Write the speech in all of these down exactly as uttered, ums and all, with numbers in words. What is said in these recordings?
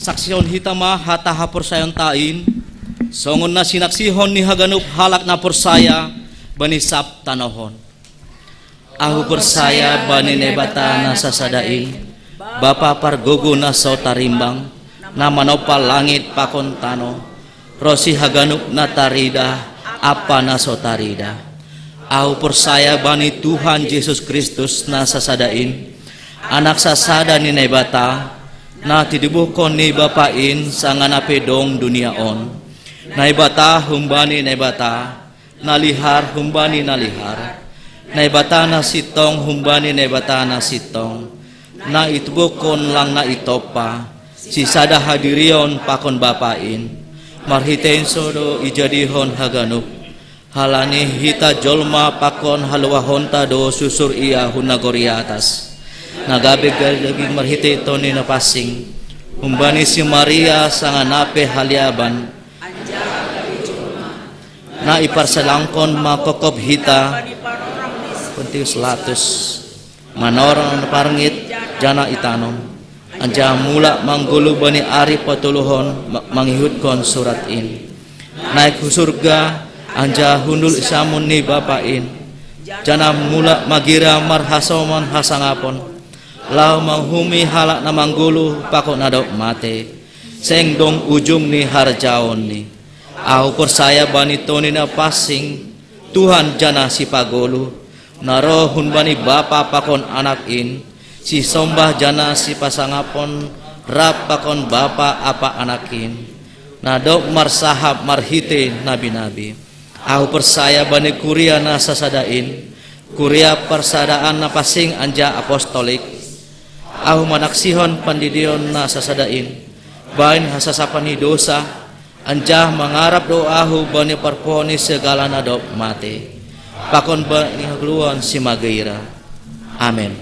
Saksihon hita ma hata haporsayaonta in, songon na sinaksihon ni haganup halak na porsaya bani sab tanoh on. Ahu porsaya bani Naibata na sasada in, Bapa pargogo na so tarimbang, na manompa langit pakon tanoh, ronsi haganup na tarida ampa na so tarida. Ahu porsaya bani Tuhan Jesus Kristus na sasada in, Anak sasada ni Naibata, na titibuhon ni Bapa in sanga na pe dong dunia on. Naibata humbani Naibata, na lihar humbani na lihar, Naibata na sintong humbani Naibata na sintong, na itubuhon lang na itompa, sisada hadirion pakon Bapa in, marhitei in so do ijadihon haganup. Halani hita jolma pakon haluahonta do susur Ia hu nagori atas, na gabe daging marhitei Tondi Napansing, humbani si Maria sanga na pe haliaban, na iparsalangkon mangkopkop hita Pontius Latus, manorang na parngit, janah itanom, anjaha mulak manggoluh bani ari patoluhon ma-, mangihuthon surat in. Naik hu surga, anjaha hundul i siamun ni Bapa in, janah mulak magira marhasoman hasangapon, laho manguhumi halak na manggoluh pakon na dob matei. Seng dong ujung ni harajaonni. Ahu porsaya bani Tondi Napansing, Tuhan janah Sipagoluh, na roh humbani Bapa pakon Anak in, sisombah janah sipasangapon rap pakon Bapa ampa Anak in, na dob marsahap marhitei nabi-nabi. Ahu porsaya bani kuria na sasada in, kuria parsadaan na pansing anjaha apostolik. Ahu manaksihon pandidion na sasada in, bahen hasasapan ni dousa, anjaha mangarap do ahu bani parpuhoon ni sagala na dob matei, pakon bani hagoluhan si magira. Amen.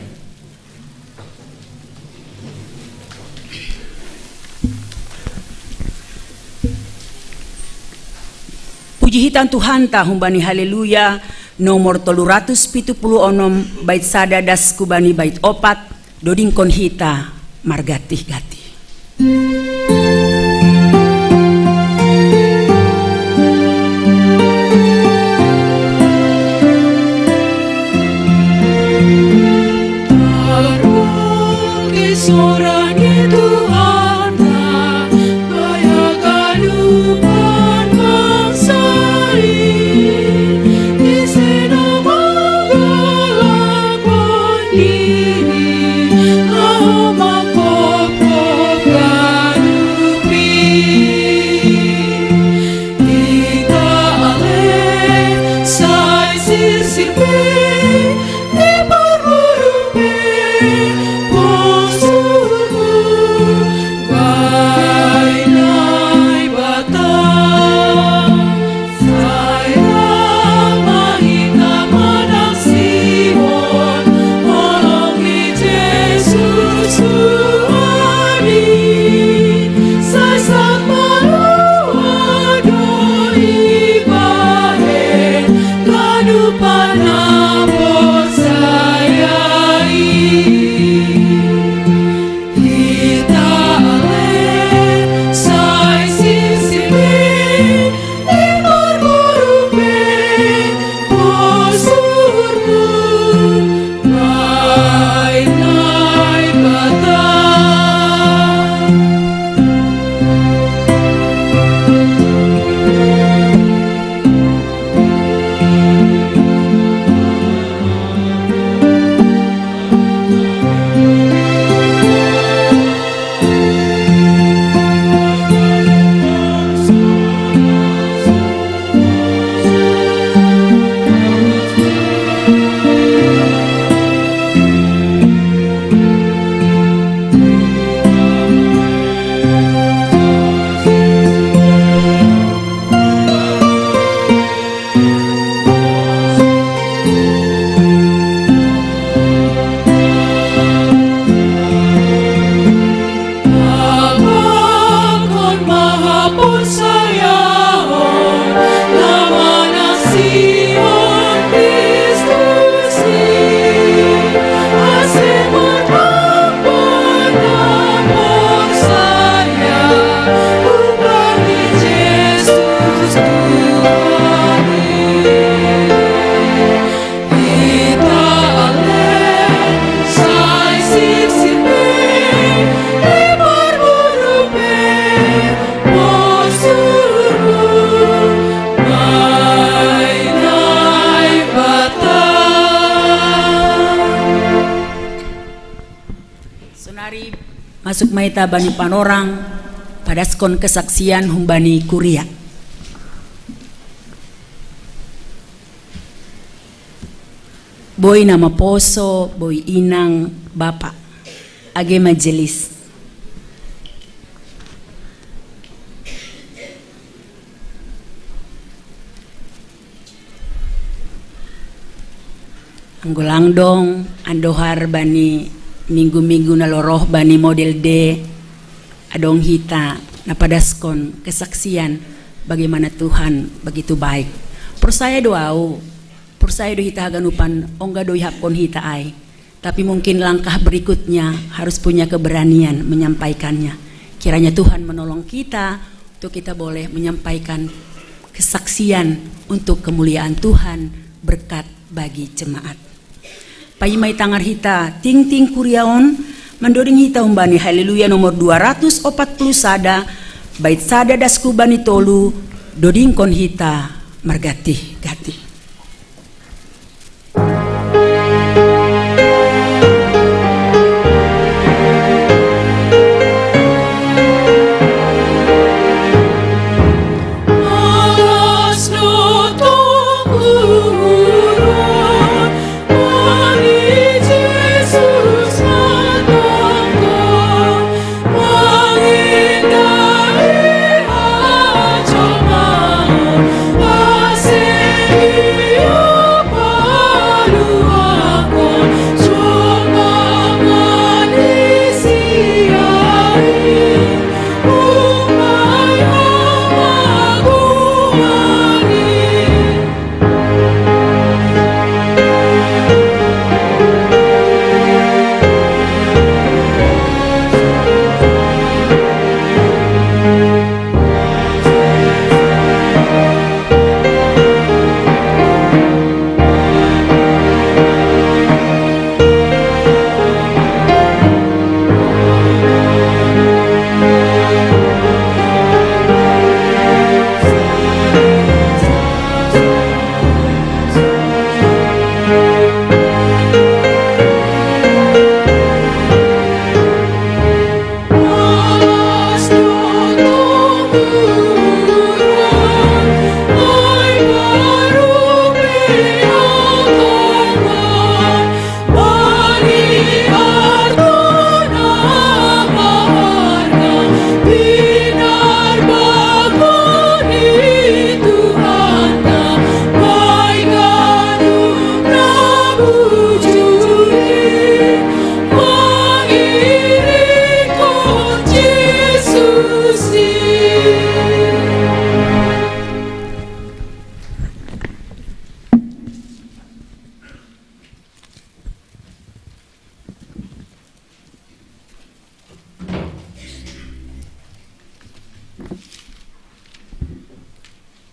Puji hita Tuhanta humbani Haleluya nomor tolu ratus pitu puluh onom, bait sada das hu bani bait opat, dodingkon hita margatih-gatih. Terpuji surah ni Tuhan, baya kadupan bangsa i, ise na manggalak pandiri, na mangkopkop ganup i. Hita ale sai sirsir pe, diparguru pe, posuhon hu bai Naibata. Sai ra ma hita manaksihon holong Mari masuk mai hita bani panorang, padaskon kesaksian humbani kuria. Boi na maposo, boi inang, bapa, age majelis. Anggo langdong, andohar bani minggu-minggu na lorot bani model D, adong hita na padaskon kesaksian bagaimana Tuhan begitu baik. Porsaya do au, porsaya do hita haganupan, ongga do ihapkon hita ai. Tapi mungkin langkah berikutnya harus punya keberanian menyampaikannya. Kiranya Tuhan menolong kita untuk kita boleh menyampaikan kesaksian untuk kemuliaan Tuhan, berkat bagi jemaat. Paima i tangar hita tingting kuria on, mandoding hita humbani Haleluya nomor dua ratus opat puluh sada, bait sada dasku bani tolu, dodingkon hita margatih-gatih.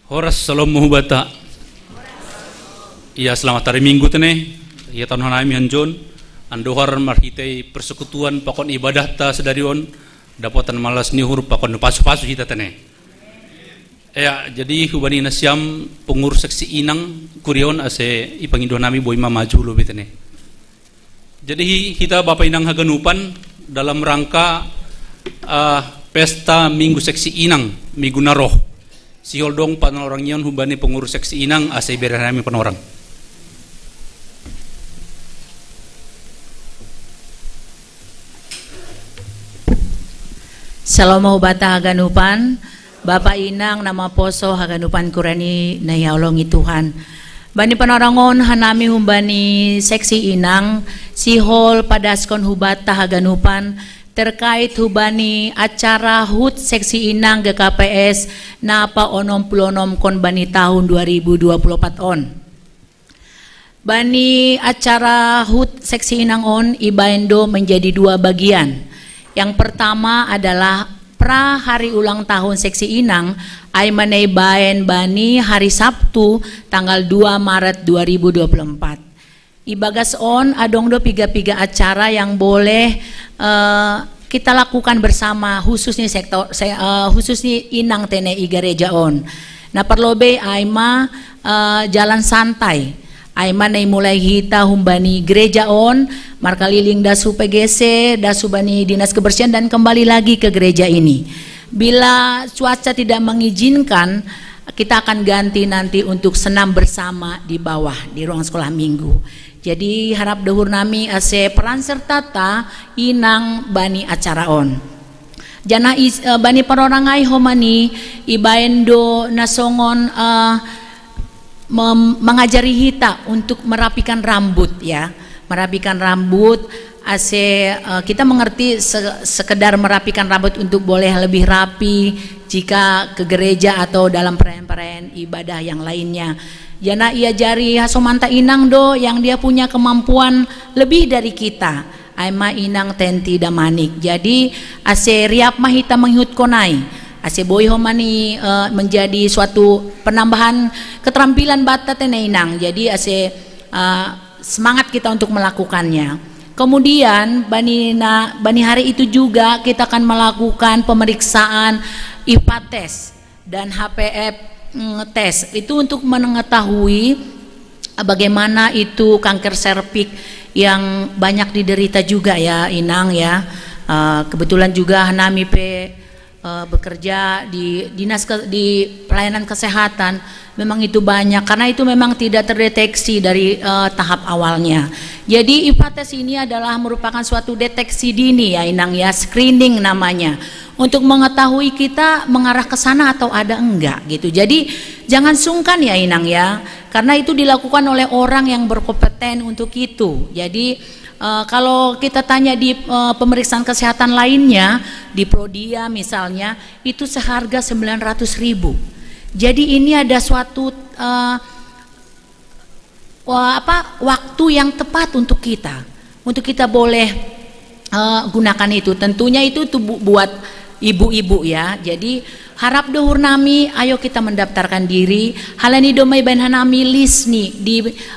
Horas, salom ma hubata. Ia, selamat hari Minggu tene. Ia, tano hanami hanjon, andohar marhitei persekutuan pakon ibadahta sadari on, dapotan ma las ni uhur pakon pasu-pasu hita tene. Ia, jadi hubani nasiam pengurus seksi inang kuria on, ase ipangindo hanami boi ma maju lobi tene. Jadi hi-, hita Bapa Inang haganupan dalam rangka, eh, pesta Minggu Seksi Inang, minggu na roh. Sihol dong panorangion hubani pengurus seksi inang, ase bere hanami panorang. Salom ma hubata haganupan, Bapa Inang na maposo haganupan kuria ni na ihaholongi Tuhan. Bani panorangon hanami humbani seksi inang, sihol padaskon hubata haganupan, terkait hubani acara hut seksi inang G K P S na paonom puluh onomkon bani tahun dua ribu dua puluh opat on. Bani acara hut seksi inang on ibaen do menjadi dua bagian. Yang pertama adalah pra hari ulang tahun seksi inang, ai ma na ibaen bani hari Sabtu tanggal dua Maret dua ribu dua puluh empat. Ibagas on adong do piga-piga acara yang boleh, eh, kita lakukan bersama, khusus ni sektor, se-, eh, khusus ni inang tene i gareja on. Na parlobei ai ma, eh, jalan santai. Aima nai mulai hita humbani gereja on, markaliling dasu P G C, dasu bani dinas kebersihan dan kembali lagi ke gereja ini. Bila cuaca tidak mengizinkan, kita akan ganti nanti untuk senam bersama di bawah di ruang sekolah minggu. Jadi harap dohur nami ase peran serta ta inang bani acara on. Jana is, uh, bani perorangai homani ibaen do nasongon uh, mengajari hita untuk merapikan rambut ya, merapikan rambut ase uh, kita mengerti se sekedar merapikan rambut untuk boleh lebih rapi jika ke gereja atau dalam perayaan-perayaan ibadah yang lainnya. Jana iajari hasomanta inang do yang dia punya kemampuan lebih dari kita. Aima inang tenti damanik. Jadi ase riap ma hita mengihutkonai. Ase boi homani uh, menjadi suatu penambahan keterampilan bata tene inang. Jadi ase uh, semangat kita untuk melakukannya. Kemudian bani, na, bani hari itu juga kita akan melakukan pemeriksaan IPA test dan HPF mm, test. Itu untuk mengetahui bagaimana itu kanker serviks yang banyak diderita juga ya inang ya. Uh, kebetulan juga nami pe uh, bekerja di dinas ke, di pelayanan kesehatan memang itu banyak karena itu memang tidak terdeteksi dari uh, tahap awalnya. Jadi IPA test ini adalah merupakan suatu deteksi dini ya inang ya, screening namanya untuk mengetahui kita mengarah ke sana atau ada enggak gitu. Jadi jangan sungkan ya inang ya, karena itu dilakukan oleh orang yang berkompeten untuk itu. Jadi uh, kalau kita tanya di uh, pemeriksaan kesehatan lainnya, di Prodia misalnya, itu seharga sembilan ratus ribu. Jadi ini ada suatu uh, apa waktu yang tepat untuk kita, untuk kita boleh uh, gunakan itu. Tentunya itu tuh buat ibu-ibu ya. Jadi harap dohur nami, ayo kita mendaftarkan diri. Halani domai bain hanami list nih di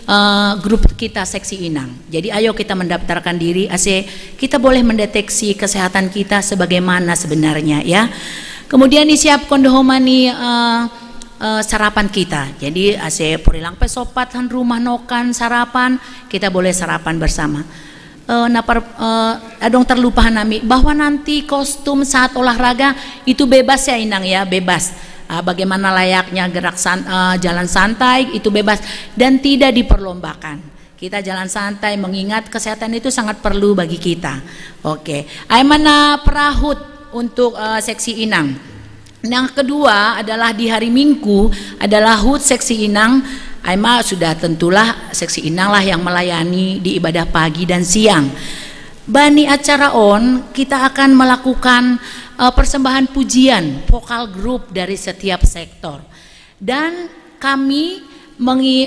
uh, grup kita seksi inang. Jadi ayo kita mendaftarkan diri. Ase kita boleh mendeteksi kesehatan kita sebagaimana sebenarnya ya. Kemudian disiapkan dohomani uh, uh, sarapan kita. Jadi ase purilang pesopat han rumah nokan sarapan, kita boleh sarapan bersama. Uh, napar uh, adong terlupa nami bahwa nanti kostum saat olahraga itu bebas ya inang ya, bebas. Uh, bagaimana layaknya gerak san, uh, jalan santai itu bebas dan tidak diperlombakan. Kita jalan santai mengingat kesehatan itu sangat perlu bagi kita. Oke, aimana perahut untuk uh, seksi inang. Yang kedua adalah di hari Minggu adalah hut seksi inang. Aima sudah tentulah seksi inang lah yang melayani di ibadah pagi dan siang. Bani acara on kita akan melakukan uh, persembahan pujian vokal grup dari setiap sektor. Dan kami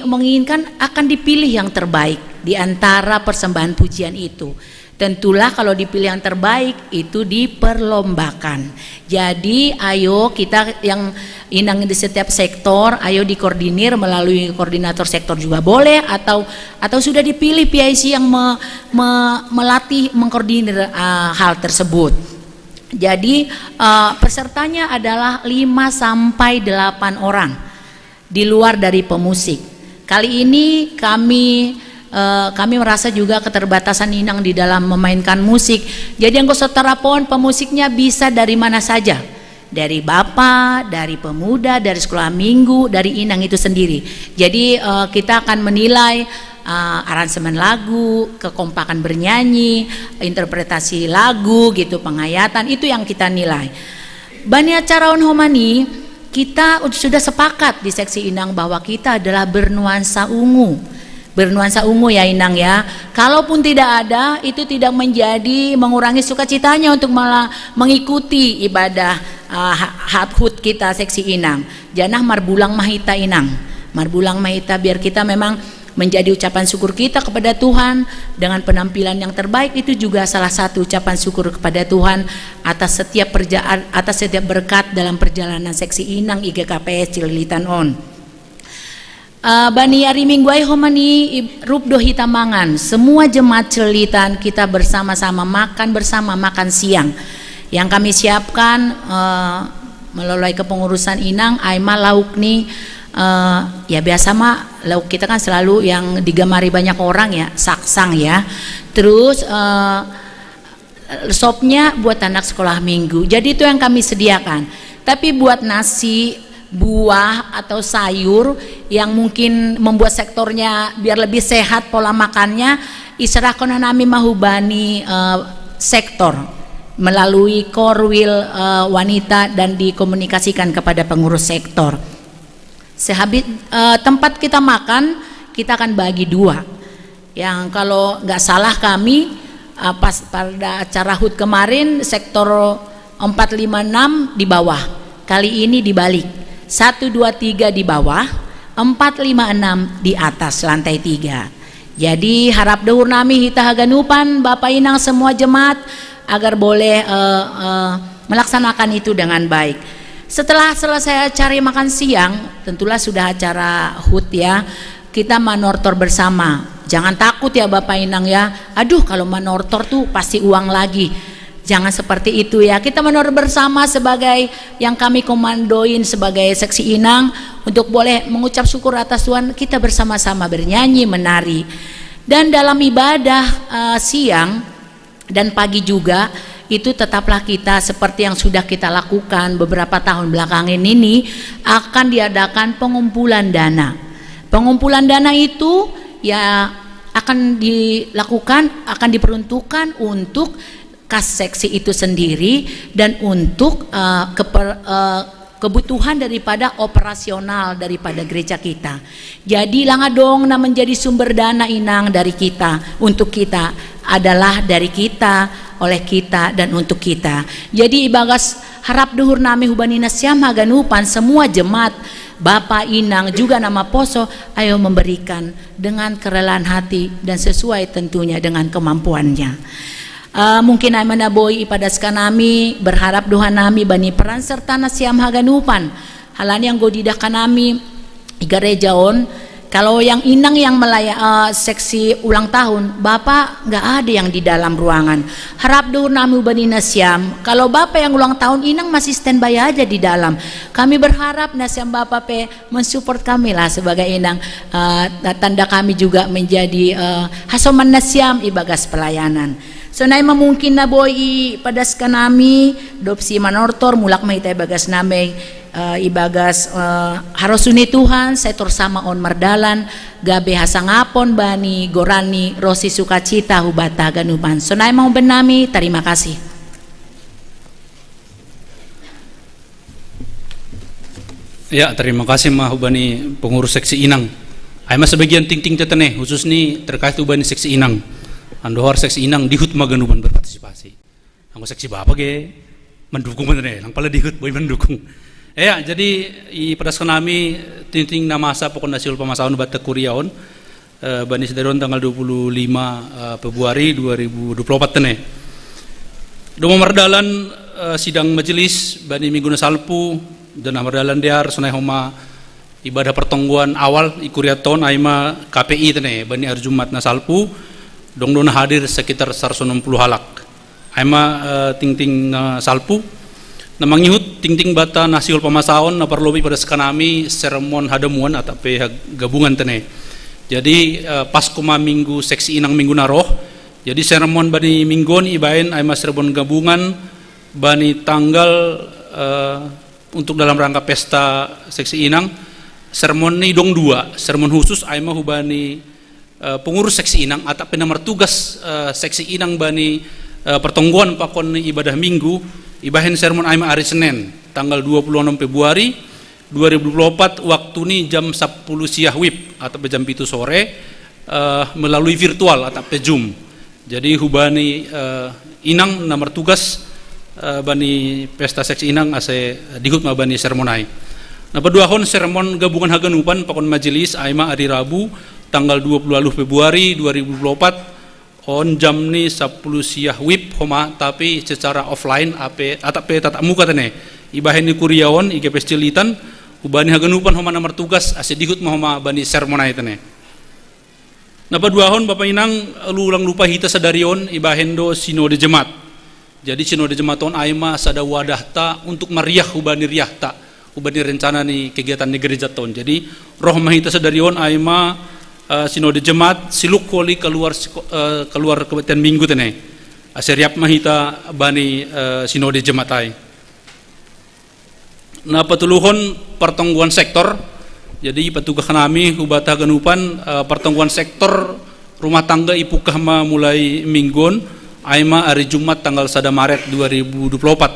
menginginkan akan dipilih yang terbaik di antara persembahan pujian itu. Tentulah kalau dipilih yang terbaik itu diperlombakan. Jadi ayo kita yang inang di setiap sektor, ayo dikoordinir melalui koordinator sektor juga boleh atau atau sudah dipilih P I C yang me, me, melatih mengkoordinir uh, hal tersebut. Jadi uh, pesertanya adalah lima sampai delapan orang di luar dari pemusik. Kali ini kami uh, kami merasa juga keterbatasan inang di dalam memainkan musik. Jadi yang terapon pemusiknya bisa dari mana saja. Dari bapa, dari pemuda, dari sekolah minggu, dari inang itu sendiri. Jadi uh, kita akan menilai uh, aransemen lagu, kekompakan bernyanyi, interpretasi lagu gitu, penghayatan itu yang kita nilai. Bani acara on homani kita sudah sepakat di seksi inang bahwa kita adalah bernuansa ungu. Bernuansa ungu ya inang ya. Kalaupun tidak ada, itu tidak menjadi mengurangi sukacitanya untuk malah mengikuti ibadah uh, hut kita seksi inang. Janah marbulang mahita inang. Marbulang mahita biar kita memang menjadi ucapan syukur kita kepada Tuhan dengan penampilan yang terbaik itu juga salah satu ucapan syukur kepada Tuhan atas setiap perjaan atas setiap berkat dalam perjalanan seksi inang I G K P S Cililitan on. Uh, bani ari minggu ai homani rup do hita mangan. Semua jemaat Cililitan kita bersama-sama makan bersama makan siang. Yang kami siapkan uh, melalui kepengurusan inang aima lauk ni uh, ya biasa ma Kalau kita kan selalu yang digemari banyak orang ya, saksang ya. Terus eh, sopnya buat anak sekolah minggu. Jadi itu yang kami sediakan. Tapi buat nasi, buah atau sayur yang mungkin membuat sektornya biar lebih sehat pola makannya, iserahkan nami mahubani eh, sektor melalui korwil eh, wanita dan dikomunikasikan kepada pengurus sektor. Sehabis eh, tempat kita makan, kita akan bagi dua. Yang kalau nggak salah kami eh, pas pada acara HUT kemarin, sektor empat lima enam di bawah. Kali ini dibalik. Satu dua tiga di bawah, empat lima enam di atas lantai tiga. Jadi harap dohur nami hita haganupan, Bapak Inang, semua jemaat, agar boleh eh, eh, melaksanakan itu dengan baik. Setelah selesai acara makan siang, tentulah sudah acara HUT ya, kita manortor bersama. Jangan takut ya Bapak Inang ya, aduh kalau manortor tuh pasti uang lagi. Jangan seperti itu ya. Kita manortor bersama sebagai yang kami komandoin sebagai seksi Inang untuk boleh mengucap syukur atas Tuhan. Kita bersama-sama bernyanyi, menari. Dan dalam ibadah eh, siang dan pagi juga, itu tetaplah kita seperti yang sudah kita lakukan beberapa tahun belakangan ini, akan diadakan pengumpulan dana. Pengumpulan dana itu ya akan dilakukan, akan diperuntukkan untuk kas seksi itu sendiri dan untuk eh, keper- eh, kebutuhan daripada operasional daripada gereja kita. Jadi langa dong na menjadi sumber dana, Inang, dari kita, untuk kita, adalah dari kita, oleh kita, dan untuk kita. Jadi ibagas harap dohur nami hubani na siam haganupan, semua jemaat, Bapak, Inang, juga na maposo, ayo memberikan dengan kerelaan hati dan sesuai tentunya dengan kemampuannya. Eh, mungkin ai ma na boi ipadaskan nami, berharap doha nami bani peran serta na siam haganupan. Hal ni anggo diidahkan nami i gareja on, kalau yang Inang yang melaya eh, seksi ulang tahun, Bapak nggak ada yang di dalam ruangan. Harap dohur nami hubani na siam, kalau Bapak yang ulang tahun, Inang masih standby aja di dalam. Kami berharap na siam Bapak pe mensupport kami lah sebagai Inang. Eh, tanda kami juga menjadi eh, hasoman na siam ibagas pelayanan. Sonai ma mungkin na boi ipadaskan nami, dob si manortor, mulak ma hita ibagas nami eh, ibagas eh, harosuh ni Tuhan, sai torsam ma on mardalan gabe hasangapon bani goran ni ro si sukacita hubanta haganupan. Sonai ma umbahen nami, tarima kasih. Ya, terima kasih ma hubani pengurus seksi Inang. Ai ma sebagian tingting tene, khusus ni terkait hubani seksi Inang. Andohar seksi Inang dihut ma haganupan berpartisipasi. Anggo seksi Bapak ge mandukung ma tene, lang pala dihut boi mandukung. Ya, jadi ipadaskan nami tingting na masa pokon na siul pamasaon bata kuria on. Eh, bani sadari on tanggal dua puluh lima eh, Februari dua ribu dua puluh empat tene. Dong mardalan eh, sidang majelis bani minggu na salpu, dan mardalan dear sonai homa ibadah pertonggoan awal i kuria on, ai ma K P I tene, bani ari Jumat na salpu dong do na hadir sekitar saratus onom puluh halak. Ai ma eh, tingting na salpu. Na mangihut tingting bata na siul pamasaon, na parlobei ipadaskan nami sermon hadamuan atap pe gabungan tene. Jadi eh, pas homa minggu seksi Inang minggu na roh. Jadi sermon bani minggu on ibaen ai ma sermon gabungan bani tanggal eh, untuk dalam rangka pesta seksi Inang. Sermon ni dong dua, sermon khusus ai ma hubani eh, pengurus seksi Inang atap pe na martugas eh, seksi Inang bani eh, pertonggoan pakon ibadah minggu, ibahen sermon ai ma ari Senen tanggal dua puluh enam Februari dua ribu dua puluh empat, waktu ni jam sapuluh siah wib atap pe jam pitu sore eh, melalui virtual atap pe Zoom. Jadi hubani eh, Inang na martugas eh, bani pesta seksi Inang ase dihut ma bani sermon ai. Na paduahon sermon gabungan haganupan pakon majelis ai ma ari Rabu tanggal dua puluh ualuh Februari dua ribu dua puluh empat, on jam ni sapuluh siah wib homa, tapi secara offline ape atap pe tatap muka tene. Ibahen ni kuria on i G P S Cililitan, hubani haganupan homa na martugas ase dihut ma homa bani sermon ai tene. Na paduahon Bapak Inang, alu lang lupa hita sadari on ibahen do sinode jemaat. Jadi sinode jemaat on ai ma sada wadahta untuk mariah hubani riahta, Huban ni rencana ni kegiatan ni gereja toun. Jadi roh ma hita sadari on ai ma, eh, sinode jemaat, siluk holi kaluar siko-, eh, kaluar kebaktian minggu te ne. Ase riap ma hita bani, eh, sinode jemaat ai. Na patoluhon partonggoan sektor. Jadi patugah nami hubata haganupan, eh, partonggoan sektor rumah tangga ipukah ma mulai minggu on, ai ma ari Jumat tanggal sada Maret dua ribu dua puluh opat.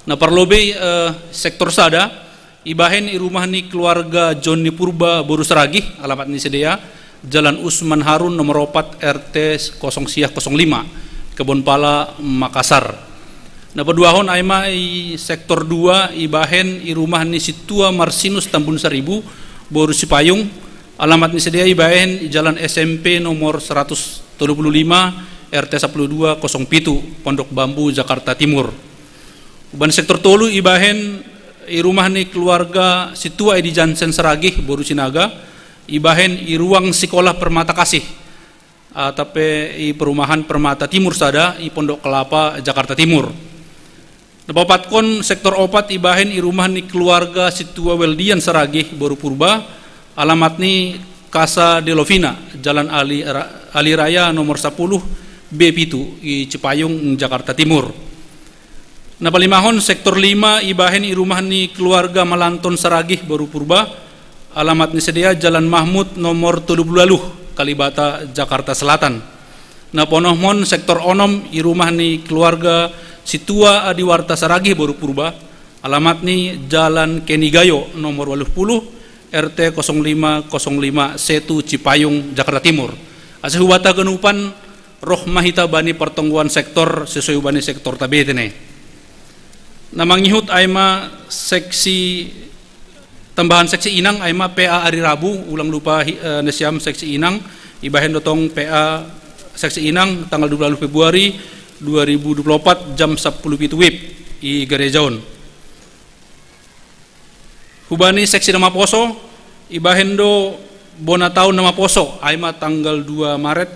Na parlobei, eh, sektor sada, ibahen i rumah ni keluarga Joni Purba boru Saragih, alamat ni sidea, Jalan Usman Harun nomor opat, R T kosong sia kosong lima, Kebon Pala, Makassar. Na paduahon ai ma i sektor dua, ibahen i rumah ni Situa Marsinus Tambun Saribu boru Sipayung, alamat ni sidea ibahen i Jalan S M P nomor seratus tolu puluh lima, R T sepuluh dua kosong pitu, Pondok Bambu, Jakarta Timur. Huban sektor tolu ibahen i rumah ni keluarga Situa Edi Jansen Saragih boru Sinaga, ibahen i ruang sikolah Permata Kasih, atape i perumahan Permata Timur sada, i Pondok Kelapa, Jakarta Timur. Na paopatkon sektor opat ibahen i rumah ni keluarga Situa Weldian Saragih boru Purba, alamat ni Casa Delovina, Jalan Ali Ra-, Ali Raya nomor sepuluh B pitu, i Cipayung, Jakarta Timur. Na palimahon sektor lima ibahen i rumah ni keluarga Malanton Saragih boru Purba, alamat ni sidea Jalan Mahmud nomor tolu puluh waluh, Kalibata, Jakarta Selatan. Na paonomhon sektor onom i rumah ni keluarga Situa Adiwarta Saragih boru Purba, alamat ni Jalan Keni Gayo nomor waluh puluh, R T kosong lima kosong lima setu, Cipayung, Jakarta Timur. Ase hubata haganupan roh ma hita bani partonggoan sektor sesuai bani sektor ta be te ne. Na mangihut ai ma seksi, tambahan seksi inang ai ma P A ari Rabu, ulang lupa hi-, eh, nasiam seksi inang, ibahen do tong P A seksi inang tanggal dua puluh Februari dua ribu dua puluh opat jam sepuluh pitu wib i gereja on. Hubani seksi na maposo, ibahen do bona taun na maposo, ai ma tanggal dua Maret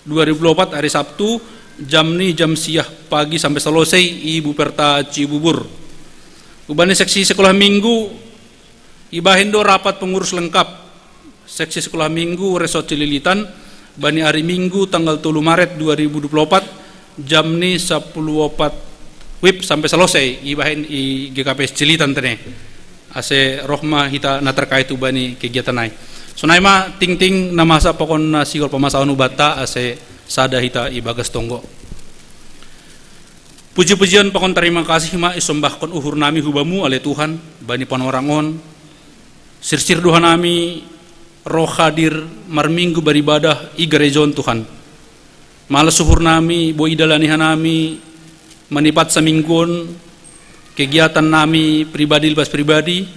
dua ribu dua puluh opat, ari Sabtu, jam ni jam sia pagi sampe selesai i Buperta Cibubur. Hubani seksi sekolah minggu, ibahen do rapat pengurus lengkap seksi sekolah minggu Resort Cililitan, bani ari Minggu tanggal tolu Maret dua ribu dua puluh opat, jam ni sepuluh opat wib sampe selesai, ibahen i G K P S Cililitan te ne. Ase roh ma hita na terkait hubani kegiatan ai. Sonai ma tingting na masa pakon na sihol pamasaon hubata, ase sada hita ibagas tonggo. Puji-pujian pakon tarima kasih ma isombahkon uhur nami hubamu, ale Tuhan, bani panorang on. Sirsir do hanami ro hadir marminggu baribadah i gereja on, Tuhan. Malas uhur nami, boi idalani hanami manipat saminggu on kegiatan nami pribadi lepas pribadi,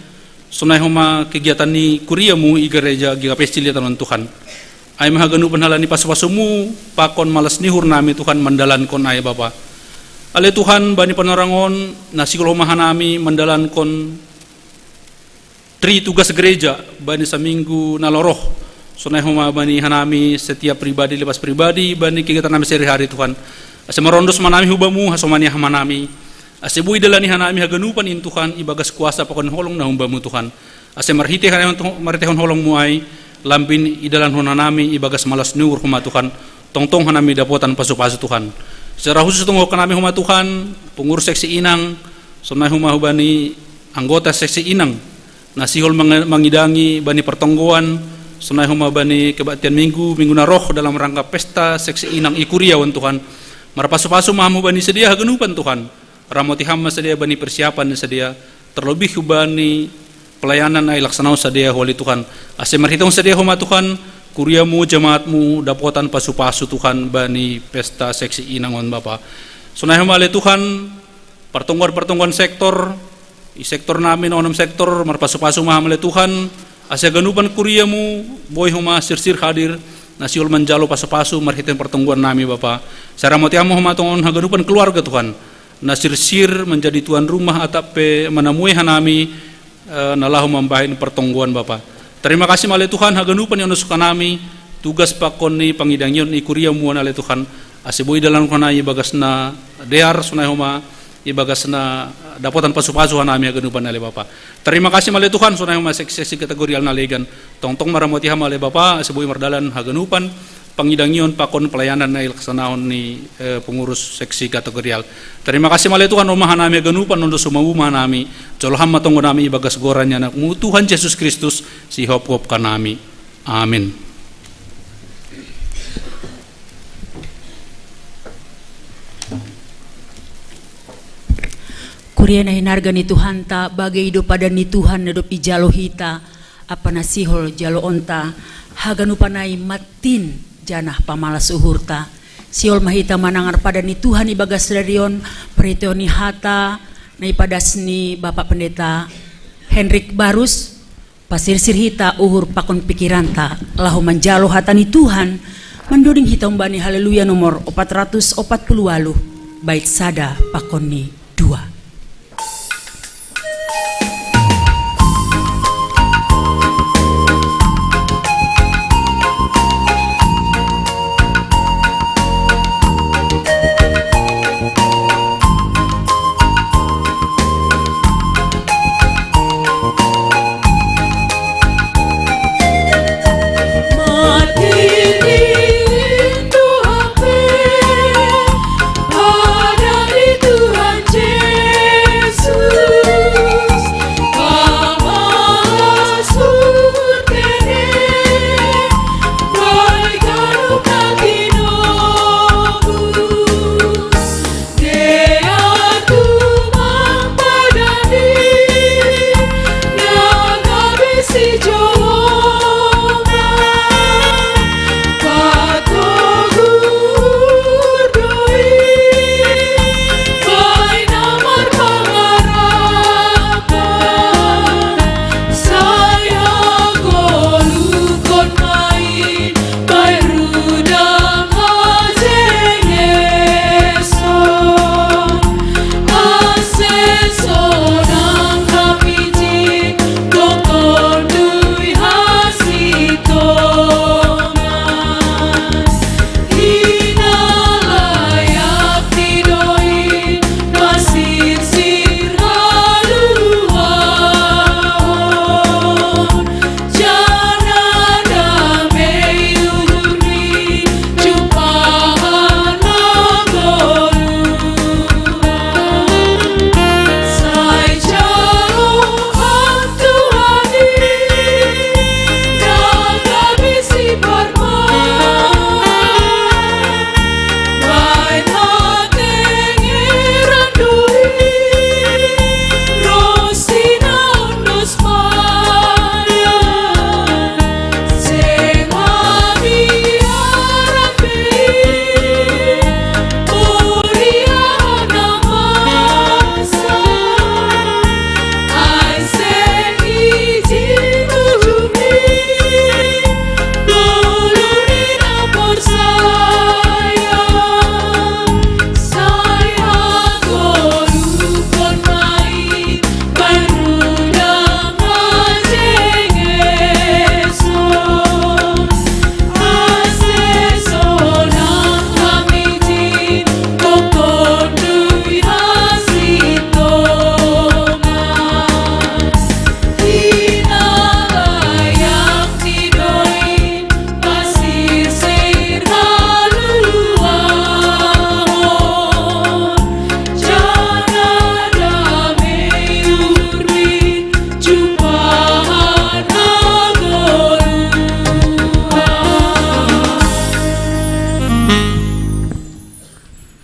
sonai homa kegiatan ni kuriamu i gereja G K P S Cililitan on, Tuhan. Ai ma haganupan halani pasu-pasumu, pakon malas ni uhur nami, Tuhan, mandalankon ai, Bapa. Ale Tuhan, bani panorang on, na sihol homa hanami mandalankon tri tugas gereja bani saminggu na laho ro. Sonai homa bani hanami setiap pribadi lepas pribadi bani kegiatan nami sehari-hari, Tuhan. Ase marondos ma hanami hubamu, hasomaniah ma hanami. Ase boi idalani hanami haganupan in, Tuhan, ibagas kuasa pakon holong na humbamu, Tuhan. Ase marhite hanami, marhitehon holongmu ai, lambin idalankon hanami ibagas malas ni uhur homa, Tuhan. Tongtong hanami dapotan pasu-pasu, Tuhan. Secara khusus tonggohon hanami homa, Tuhan, pengurus seksi inang, sonai homa hubani anggota seksi inang na sihol mang-, mangidangi bani partonggoan, sonai homa bani kebaktian minggu, minggu na roh dalam rangka pesta seksi inang i kuria on, Tuhan. Marpasu-pasu ma Ham hubani sidea haganupan, Tuhan. Ramoti Ham ma sidea bani persiapan ni sidea, terlebih hubani pelayanan na ilaksanaon sidea holi, Tuhan. Ase marhitehon sidea homa, Tuhan, kuriamu, jemaatmu dapotan pasu-pasu, Tuhan, bani pesta seksi inang on, Bapa. Sonai homa, ale Tuhan, partonggoan-partonggoan sektor, i sektor nami na onom sektor, marpasu-pasu ma Ham, ale Tuhan, ase haganupan kuriamu boi homa sirsir hadir, na sihol manjalo pasu-pasu marhitehon partonggoan nami, Bapa. Sai ramoti Ham homa tong on haganupan keluarga, Tuhan, na sirsir manjadi tuan rumah atap pe manamue hanami, eh, na laho mambahen partonggoan, Bapa. Tarima kasih ma, ale Tuhan, haganupan i onuskon nami, tugas pakon ni pangidangion i kuriamu on, ale Tuhan, ase boi idalankon ai ibagas na dear, sonai homa ibagas na dapotan pasupasu hanami haganupan ale Bapa. Tarima kasih male Tuhan, sonai ma seksi-seksi kategorial na legan. Tongtong maramoti Ham ale Bapa, asi boi mardalan haganupan pangidangion pakon pelayanan na ilaksanahon ni eh, pengurus seksi kategorial. Tarima kasih male Tuhan, ro ma hanami haganupan, ondo sumambu ma hanami. Jolo Ham ma tonggonami ibagas goran ni Anakmu Tuhan Jesus Kristus, sihophop hanami. Amin. Kuria na hinarga ni Tuhanta, bagai do padan ni Tuhan na dob ijalo hita, ampa na sihol jaloonta, haganupan ai mattin janah pamalas uhurta. Sihol ma hita manangar padan ni Tuhan ibagas sadari on, parhitehon ni hata na ipadas ni Bapak Pendeta Henrik Barus, pasirsir hita uhur pakon pikiranta, laho manjalo hata ni Tuhan, mandoding hita humbani Haleluya nomor opat ratus opat puluh waluh, bait sada pakon ni dua.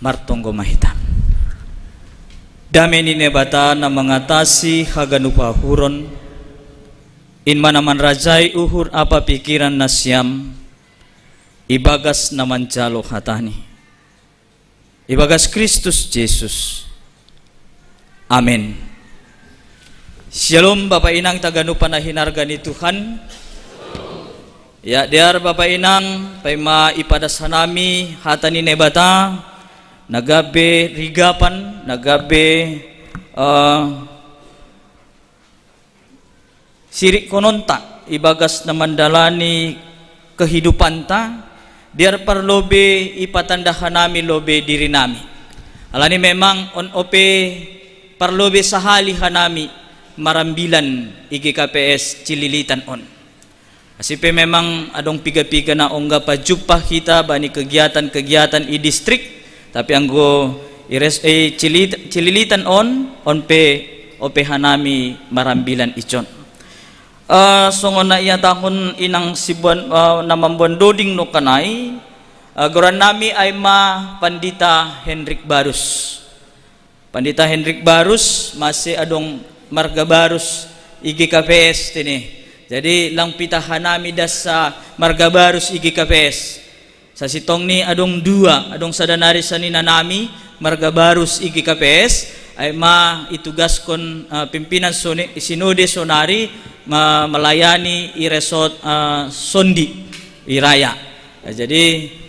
Martonggo ma hita. Dame ni Naibata na mangatasi haganup hahuron, in ma na manrajai uhur ampa pikiran nasiam, ibagas na manjalo hataNi, ibagas Kristus Jesus. Amen. Shalom, Bapa Inang taganupan na hinarga ni Tuhan. Ya, dear Bapa Inang, paima ipadas hanami hata ni Naibata, na gabe rigapan, na gabe eh, sirikkononta ibagas na mandalani kehidupanta, dear parlobei ipatanda hanami lobei dirinami. Alani memang on ope parlobe sahali hanami marambilan i G K P S Cililitan on. Asi pe memang adong piga-piga na ongga pajumpa hita bani kegiatan-kegiatan i distrik, tapi anggo i res-, eh, Cilit-, Cililitan on, on pe ope hanami marambilan i jon. Eh, songon na ihatahon inang sibuan, eh, na mamboan doding nangkin ai, eh, goran nami ai ma Pandita Henrik Barus. Pandita Henrik Barus, mase adong marga Barus i G K P S tene. Jadi lang pitah hanami das marga Barus i G K P S. Sasintongni adong dua, adong sada nari saninanami marga Barus i G K P S, ai ma itugaskon, eh, pimpinan sone-, sinode sonari ma-, melayani i resort, eh, Sondi, i Raya. Eh, jadi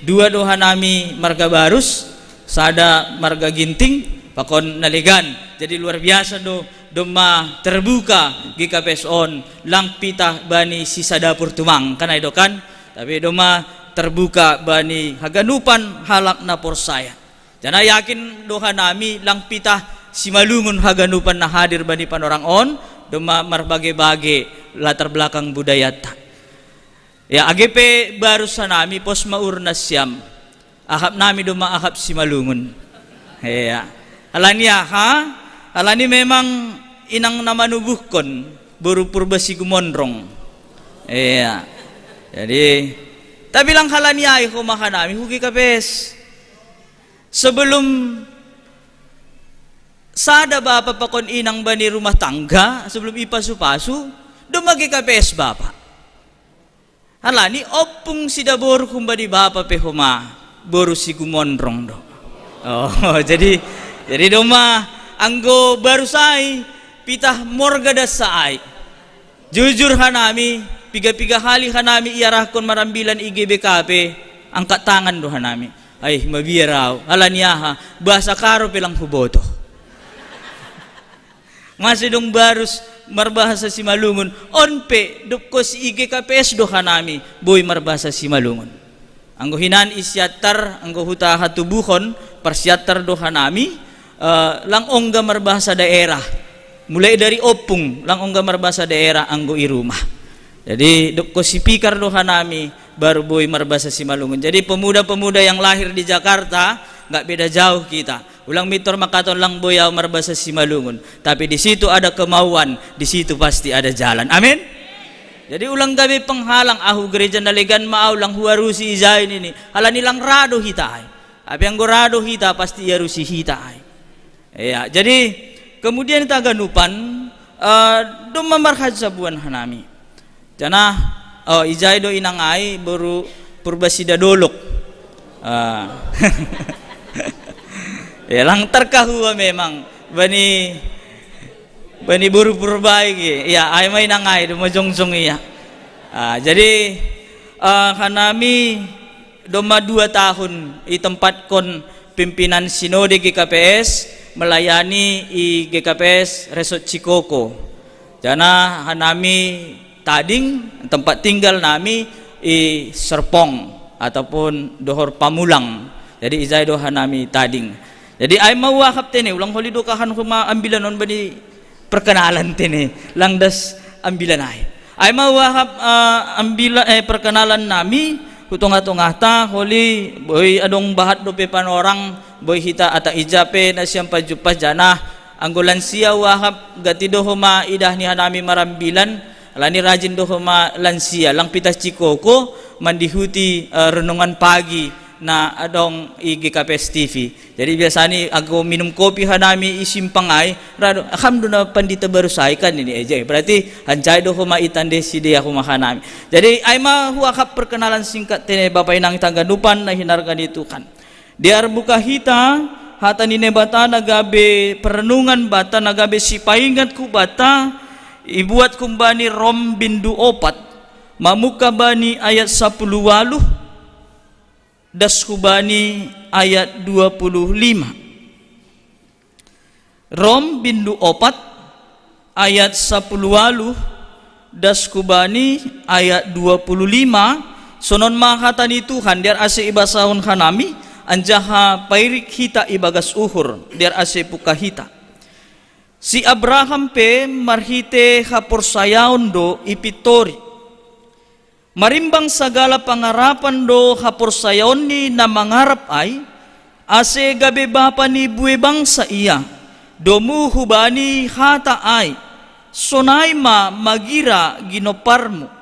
dua do hanami marga Barus, sada marga Ginting, pakon na legan. Jadi luar biasa do, domma terbuka G K P S on, lang pitah bani sisa dapur tumang, kan ai do kan? Tapi domma terbuka bani haganupan halak na porsaya. Jana yakin do hanami lang pitah Simalungun haganupan na hadir bani panorang on, domma marbage-bage latar belakang budayata. Ya, age pe Barus hanami, pos ma ur nasiam. Ahap nami domma ahap Simalungun. Iya. Alani aha? Alani memang inang na manubuhkon, boru Purba Sigumondrong. Iya. Jadi, tapi lang halani ai homa hanami hu G K P S. Sebelum sada bapa pakon inang bani rumah tangga, sebelum ipasu-pasu, domma G K P S bapa. Alani ompung sidaboru humbani bapa pe homa, boru Sigumondrong do. Oh, jadi, jadi domma anggo Barus ai, pitah morga das ai. Jujur hanami, piga-piga hali hanami iarahkon marambilan i G B K P, angkat tangan do hanami. Ai, mabiar au, alani aha, bahasa Karo pe lang huboto. Mase dung Barus marbahasa Simalungun, on pe dob hos i G K P S do hanami boi marbahasa Simalungun. Anggo hinan i Siantar, anggo huta hatubuhon, parsiantar do hanami, eh, lang ongga marbahasa daerah. Mulai dari ompung, lang ongga marbahasa daerah anggo i rumah. Jadi, dob hos i Pikar do hanami, baru boi marbahasa Simalungun. Jadi, pemuda-pemuda yang lahir di Jakarta, nggak beda jauh kita. Ulang mintor mangkatai lang boi au marbahasa Simalungun. Tapi di situ ada kemauan, di situ pasti ada jalan. Amin. Jadi ulang gabe penghalang, ahu gereja na legan ma au, lang huarusi ijai nini. Alani lang ra do hita ai. Tapi anggo ra do hita, pasti iarusi hita ai. Ya, jadi kemudian hita haganupan, eh, domma marhajabuan hanami. Jana, oh, ijai do inang ai, boru Purba Sidadolok. Ah. Ya, lang tarkahua memang. Bani, bani boru Purba i. Ya, ai ma inang ai, domma jongjong ia. Ah, jadi, eh, hanami domma dua tahun itempatkon pimpinan sinode G K P S melayani i G K P S Resort Cikoko. Jana hanami tading, tempat tinggal nami i Serpong ataupun dohot Pamulang. Jadi ijai do hanami tading. Jadi ai ma huahap tene, ulang holi do kahan homa ambilan on bani perkenalan tene, lang das ambilan ai. Ai ma huahap, eh, ambila-, eh, perkenalan nami, hu tongah-tongahta, holi, boi adong bahat dope panorang, boi hita ata ija pe na sian pajumpa jana, anggo lansia huahap, gati do homa idah ni hanami marambilan, alani rajin do homa lansia, lang pitah Cikoko, mandihuti, eh, renungan pagi, na adong i G K P S T V. Jadi biasani anggo minum kopi hanami i simpang ai, ra do, "Ham do na Pandita Barus ai kan ini aja." Berarti hancai do homa itande sidea homa hanami. Jadi ai ma huahap perkenalan singkat tene Bapa Inang hita haganupan na hinarga ni Tuhan. Di arbuka hita, hata ni Naibata na gabe perenungan banta, na gabe sipaingat hubanta, ibuat humbani Rom bindu opat, mamungka bani ayat sapuluh ualuh, das hubani ayat dua puluh lima. Rom bindu opat ayat sapuluh ualuh, das hubani ayat dua puluh lima, sonon ma hata ni Tuhan, diar ase ibasahon hanami, Anjaha pairik hita ibagas uhur, dear ase puka hita. Si Abraham pe marhite haporsayaon do ipitori. Marimbang sagala pangarapan do haporsayaonni na mangarap ai, ase gabe bapa ni buei bangsa ia, domu hubani hata ai, sonai ma magira ginomparmu.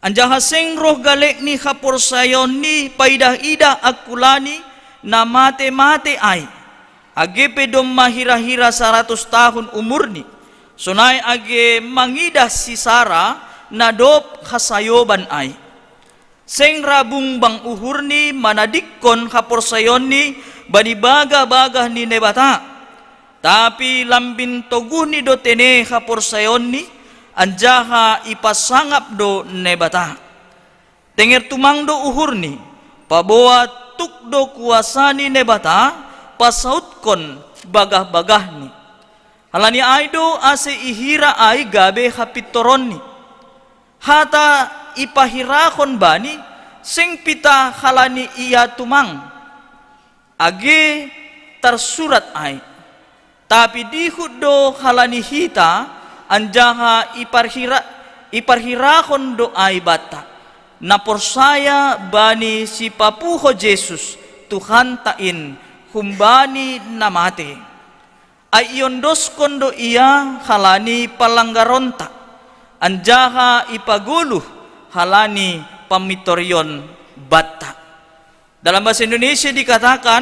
Anjaha seng roh galek ni haporsayaonni paidah-idah angkulani na mate-mate ai, age pe domma hira-hira saratus tahun umurni, sonai age mangidah si Sara na dob hasayoban ai. Seng ra bungbang uhurni manadingkon haporsayaonni bani bagah-bagah ni Naibata, tapi lambin toguhni do tene haporsayaonni, anjaha ipasangap do Naibata. Tenger tumang do uhurni, paboa tuk do kuasa ni Naibata pasautkon bagah-bagahni. Halani ai do ase ihira ai gabe hapintoronni. Hata ipahirahon bani, seng pitah halani ia tumang, age tarsurat ai, tapi dihut do halani hita, anjaha iparhira, iparhirahon do ai banta, na porsaya bani sipapuho Jesus, Tuhanta in, humbani na mate. Ai iondoskon do ia halani palanggaronta, anjaha ipagoluh halani pamintorion banta. Dalam bahasa Indonesia dikatakan,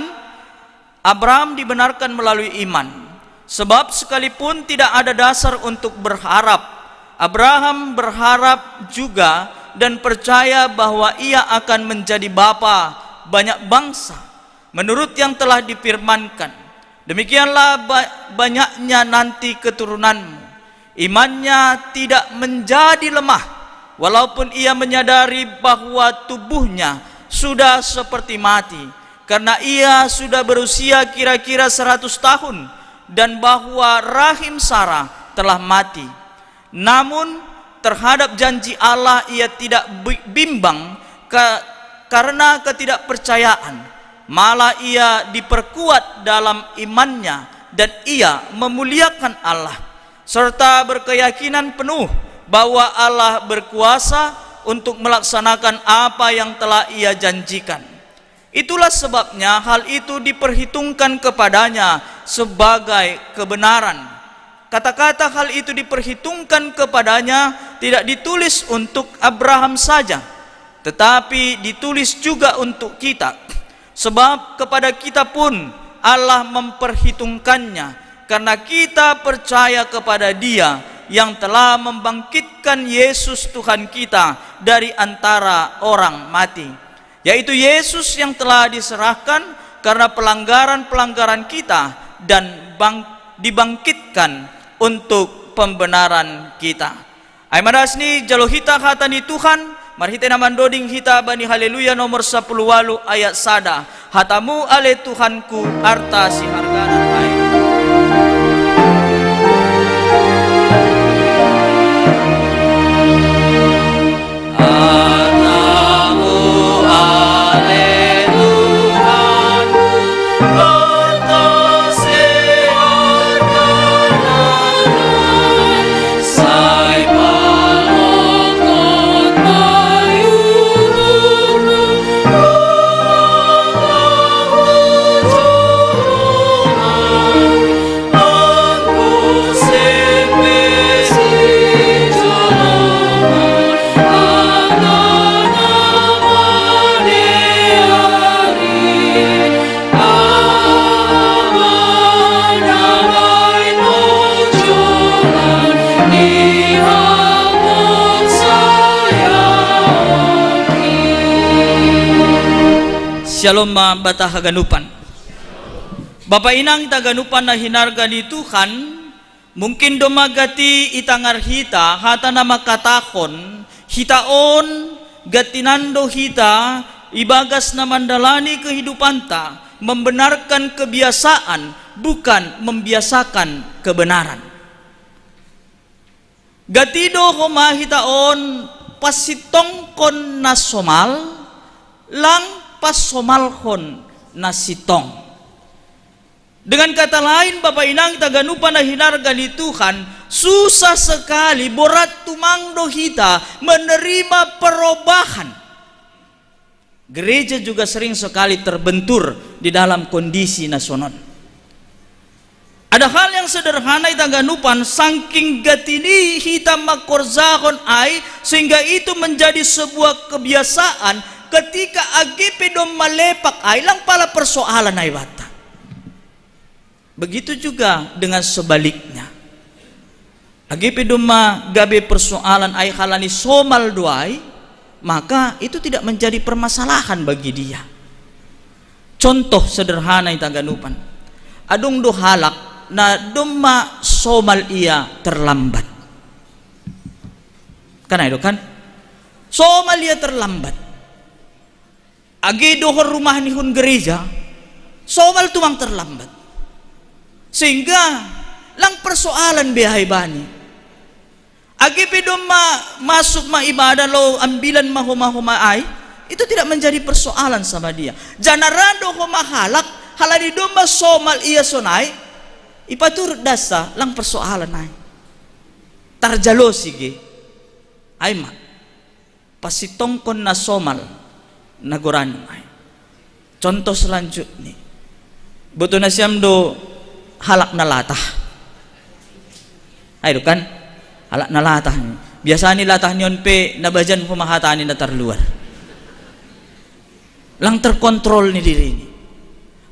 Abraham dibenarkan melalui iman. Sebab sekalipun tidak ada dasar untuk berharap, Abraham berharap juga dan percaya bahwa ia akan menjadi bapa banyak bangsa, menurut yang telah difirmankan. Demikianlah ba-, banyaknya nanti keturunanmu. Imannya tidak menjadi lemah, walaupun ia menyadari bahwa tubuhnya sudah seperti mati, karena ia sudah berusia kira-kira seratus tahun, dan bahwa rahim Sarah telah mati. Namun, terhadap janji Allah ia tidak bi-, bimbang ka-, karena ketidakpercayaan. Malah ia diperkuat dalam imannya dan ia memuliakan Allah, serta berkeyakinan penuh bahwa Allah berkuasa untuk melaksanakan apa yang telah ia janjikan. Itulah sebabnya hal itu diperhitungkan kepadanya sebagai kebenaran. Kata-kata hal itu diperhitungkan kepadanya tidak ditulis untuk Abraham saja, tetapi ditulis juga untuk kita. Sebab kepada kita pun Allah memperhitungkannya, karena kita percaya kepada Dia yang telah membangkitkan Yesus Tuhan kita dari antara orang mati, yaitu Yesus yang telah diserahkan karena pelanggaran-pelanggaran kita dan bang-, dibangkitkan untuk pembenaran kita. Ai madas ni jalo hita hata ni Tuhan, marhite na mandoding hita bani Haleluya nomor sapuluh walu ayat sada. Hatamu ale Tuhanku, arta siharganan ai. Hatamu ale Tuhanku, arta siharganan ai. Sai palongkot ma iuhurhu, Syalom ma banta haganupan. Bapa inang hita ganupan na hinarga ni Tuhan, mungkin domma gati itangar hita hata na mangkatahon, hita on gati nando hita ibagas na mandalani kehidupanta, membenarkan kebiasaan, bukan membiasakan kebenaran. Gati do homa hita on pasitongkon na somal, lang pasomalhon na sitong. Dengan kata lain, Bapa inang taga nupa na hinarga ni Tuhan, susah sekali, borat tumang do hita menerima perubahan. Gereja juga sering sekali terbentur di dalam kondisi na sonon. Ada hal yang sederhana i taga nupa, sangking gati ni hita makorjahon ai, sehingga itu menjadi sebuah kebiasaan. Ketika age pe do malepak ai, lang pala persoalan ai banta. Begitu juga dengan sebaliknya. Age pe do ma gabe persoalan ai halani somal do ai, maka itu tidak menjadi permasalahan bagi dia. Contoh sederhana i taga nupa. Adong do halak na domma somal ia terlambat. Kan ai do kan? Somal ia terlambat. Age dohot rumah ni hun gereja, somal tumang terlambat. Sehingga lang persoalan be ai bani. Age pe domma masuk ma ibadah, laho ambilan ma homa-homa ai, itu tidak menjadi persoalan sama dia. Janah ra do homa halak, halani domma somal ia sonai, ipaturut dasa, lang persoalan ai. Tarjalo sige. Ai ma. Pasitongkon na somal na goran ai. Contoh selanjutnya. Boto nasiam do halak na latah. Ai do kan? Halak na latah ni. Biasa ni latah ni on pe na bajan homa hata ni na tarluar. Lang terkontrol ni diri ni.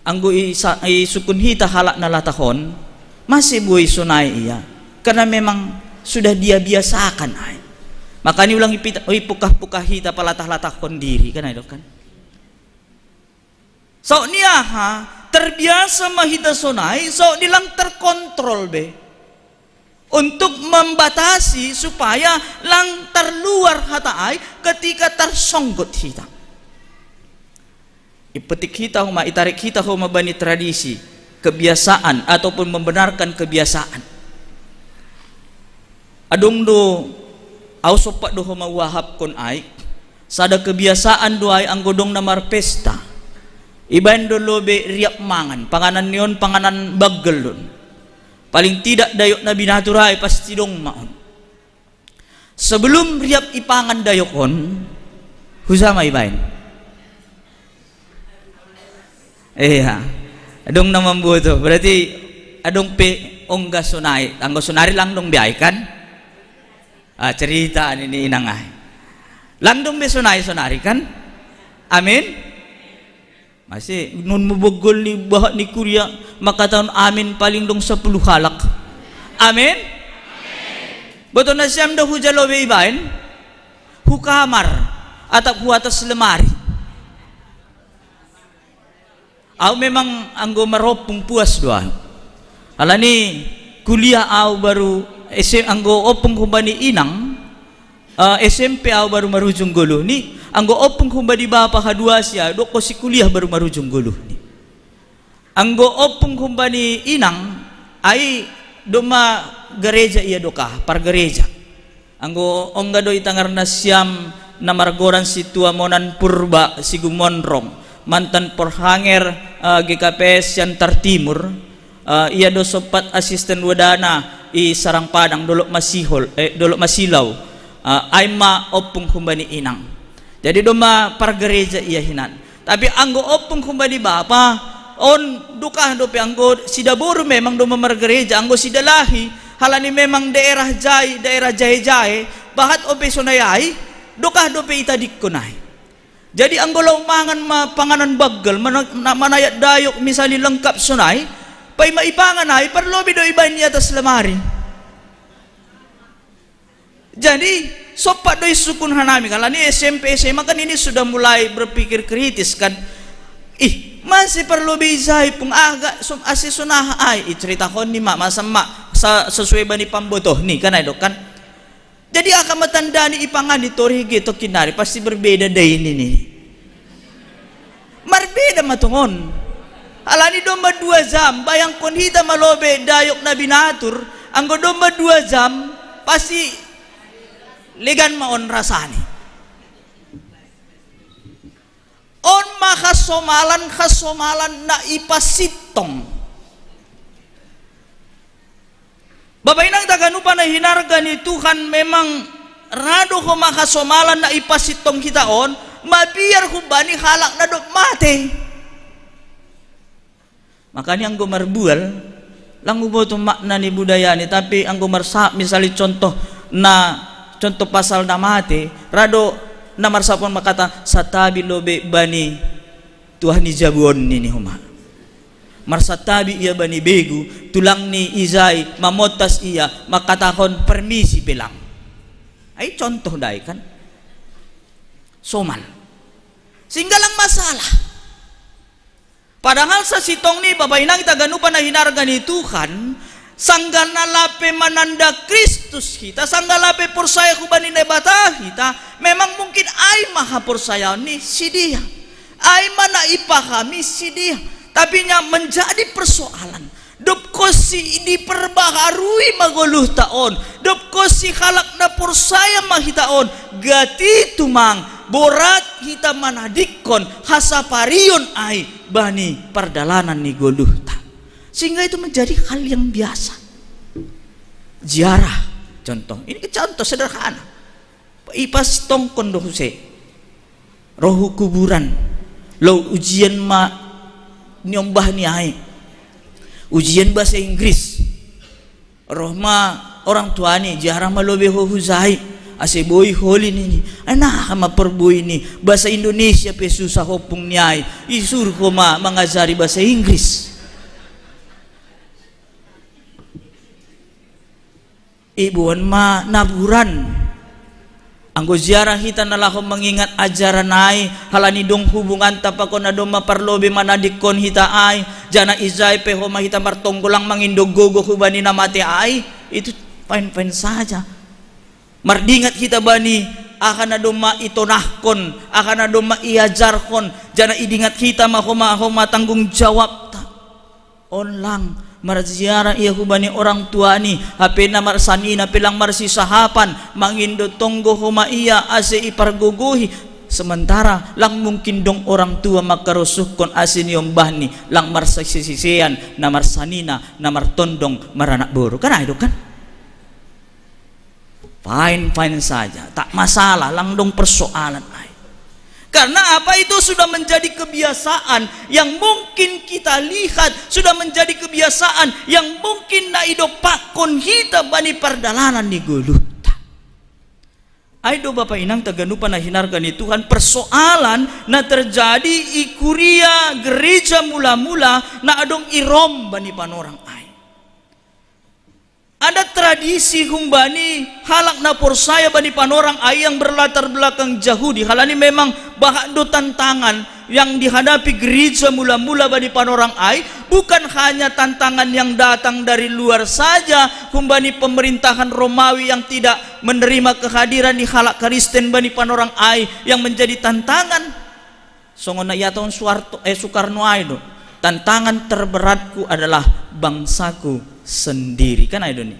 Anggo i sa-, isungkun hita halak na latah on, masih boi sonai ia. Karena memang sudah dia biasakan ai. Makanya ulang ipita-, ipukah-pukah hita palatah-latahkon diri, kan ai do kan? Saut ni aha, terbiasa ma hita sonai, saut ni lang terkontrol be. Untuk membatasi supaya lang tarluar hata ai ketika tarsonggot hita. Ipetik hita homa, itarik hita homa bani tradisi, kebiasaan, ataupun membenarkan kebiasaan. Adong do, au sompat do homa uahapkon ai, sada kebiasaan do ai anggo dong na marpesta. Ibaen do lobe riap mangan, panganan ni on panganan baggel do on. Paling tidak dayok na binatur ai pasti dong ma on. Sebelum riap ipangan dayok on, huja ma ibaen. Iya. Adong na mamboto. Berarti adong pe ongga sonai. Anggo sonari lang dong be ai kan? Ah, cerita ni, ni inang ai. Lang dong be sonai, sonari kan? Amin. Masih nun muboggol ni bahat ni kuria, makatahon amin paling dong sepuluh halak. Amin. Boto nasiam do hujalo be ibaen? Hu kamar, atap hu atas lemari. Au memang anggo marompung puas do au. Alani kuliah au baru S M, anggo ompung humbani inang, eh, S M P au baru marujung goluh ni, anggo ompung humbani bapa haduasi au, dohot si kuliah baru marujung goluh ni. Anggo ompung humbani inang, ai domma gereja ia dokah, pargereja. Anggo ongga do itangar nasiam na margoran si Tua Monan Purba, si Gumonrong, mantan porhanger, eh, G K P S Siantar Timur, eh, ia do sompat asisten wadana i Sarang Padang, Dolok Masihol, eh, Dolok Masilau, eh, ai ma ompung humbani inang. Jadi domma pargereja ia hinan. Tapi anggo ompung humbani bapa, on dokah dope anggo sidaboru memang domma margereja, anggo sidalahi, halani memang daerah jai, daerah jae-jae, bahat ope sonai ai, dokah dope itadingkon ai. Jadi anggo laho mangan ma panganan baggel, mana-, na-, manayat dayok misalni lengkap sonai, paima ipangan ai, parlobi do ibaen i atas lemari. Jadi, sompat do isungkun hanami, kan, lah ni S M P, S M A kan ini sudah mulai berpikir kritis, kan. Ih, masih parlobi ijai pung, ah, gak, som-, asi sonaha ai, iceritahon ni ma, masa ma, sa-, sesuai bani pambotoh ni, kan, ai do, kan. Jadi, aha ma tanda ni ipangan ni torih ge tokinari, pasti berbeda dei ini ni. Marbeda ma tongon. Alani domma dua jam, bayangkon hita ma lobe dayok na binatur, anggo domma dua jam, pasti legan ma on rasani. On ma hasomalan, hasomalan na ipasittong. Bapak inang taganupa na hinarga ni Tuhan, memang rado ho ma hasomalan na ipasittong hita on, mabiar hubani halak na dob mate. Makanya anggo marbual, lang huboto makna ni budaya ni, tapi anggo marsa, misalnya contoh na, contoh pasal na mate, rado na marsapon makata satabi lobe bani tuah ni jabuon ni, ni homa. Marsatabi ia bani begu, tulang ni ijai, mamotas ia, makatahon permisi pelang. Ai contoh dai kan. Somal. Sehingga lang masalah. Padahal sasitong ni bapak inang taganupa na hinarga ni Tuhan, sanggah na lape mananda Kristus hita, sanggah lape porsaya hubani Naibata hita, memang mungkin ai ma haporsayaon ni sidia. Ai ma na ipahami sidia. Tapi nya menjadi persoalan. Dob konsi diperbaharui ma goluhta on, dob konsi halak na porsaya ma hita on, gati tumang borat hita manadikkon hasaparion ai bani pardalanan ni goluhta. Sehingga itu menjadi hal yang biasa. Ziarah, contoh. Ini contoh sederhana. Ipasitongkon do huse. Rohu kuburan. Lo ujian ma niombah ni ai. Ujian bahasa Inggris. Roh ma orang tua ni, ziarah ma lobe ho hujai. Ase boi holi nini. Ai na ma perboi ni. Bahasa Indonesia pe susah ompung ni ai. Isur ho ma mangajari bahasa Inggris. Iboan ma naburan. Anggo ziarah hita na laho mengingat ajaran ai, halani dong hubunganta pakon na domma parlobe manadikkon hita ai, jana ijai pe homa hita martonggo lang mangindo gogo hubani na mate ai, itu fine-fine saja. Mardingat hita bani aha na domma itonahkon, aha na domma iajarhon, jana idingat hita ma homa-homa tanggung jawabta. On lang marziarah ia hubani orang tuani, hape na marsanina pe lang marsisahapan, mangindo tonggo homa ia ase ipargogohi, sementara lang mungkin dong orang tua mangkarosuhkon ase niombahni, lang marsisisisean, na marsanina, na martondong, maranak boru. Kan ai do kan? Fine-fine saja, tak masalah, lang dong persoalan ai. Karena apa, itu sudah menjadi kebiasaan yang mungkin kita lihat, sudah menjadi kebiasaan yang mungkin na idompakkon hita bani pardalanan ni goluhta. Ai do bapa inang taganupa na hinarga ni Tuhan, persoalan na terjadi i kuria gereja mula-mula na adong i Rom bani panorang ai. Ada tradisi humbani halak na porsaya bani panorang ai yang berlatar belakang Jahudi. Halani memang bahat do tantangan yang dihadapi gereja mula-mula bani panorang ai, bukan hanya tantangan yang datang dari luar saja, humbani pemerintahan Romawi yang tidak menerima kehadiran ni halak Kristen bani panorang ai yang menjadi tantangan. Songon na ihatahon Suharto, eh, Soekarno ai do, tantangan terberatku adalah bangsaku sendiri. Kan ai do ni.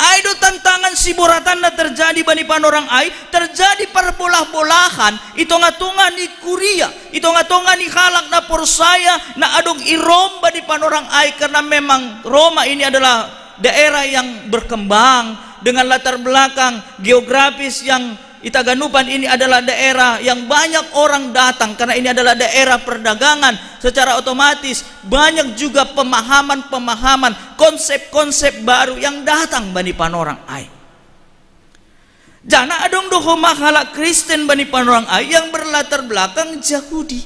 Ai do tantangan siboratanna terjadi bani panorang ai, terjadi parbolah-bolahan i tonga-tonga ni kuria, i tonga-tonga ni halak na porsaya na adong i Rom bani panorang ai, karena memang Roma ini adalah daerah yang berkembang dengan latar belakang geografis yang i Taganupan ini adalah daerah yang banyak orang datang, karena ini adalah daerah perdagangan. Secara otomatis banyak juga pemahaman-pemahaman, konsep-konsep baru yang datang bani panorang ai. Jana adong do homa halak Kristen bani panorang ai yang berlatar belakang Jahudi.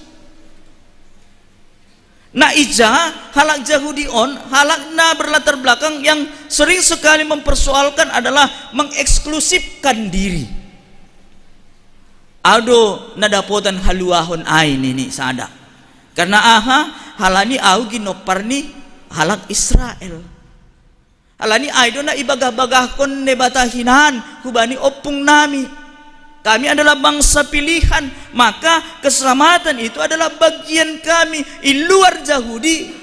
Na ija halak Jahudi on, halak na berlatar belakang yang sering sekali mempersoalkan adalah mengeksklusifkan diri. Au do na dapotan haluahon ai nini sada. Karena aha? Halani au ginompar ni halak Israel. Halani ai do na ibagah-bagahkon Naibata hinan hubani ompung nami. Kami adalah bangsa pilihan, maka keselamatan itu adalah bagian kami. I luar Jahudi,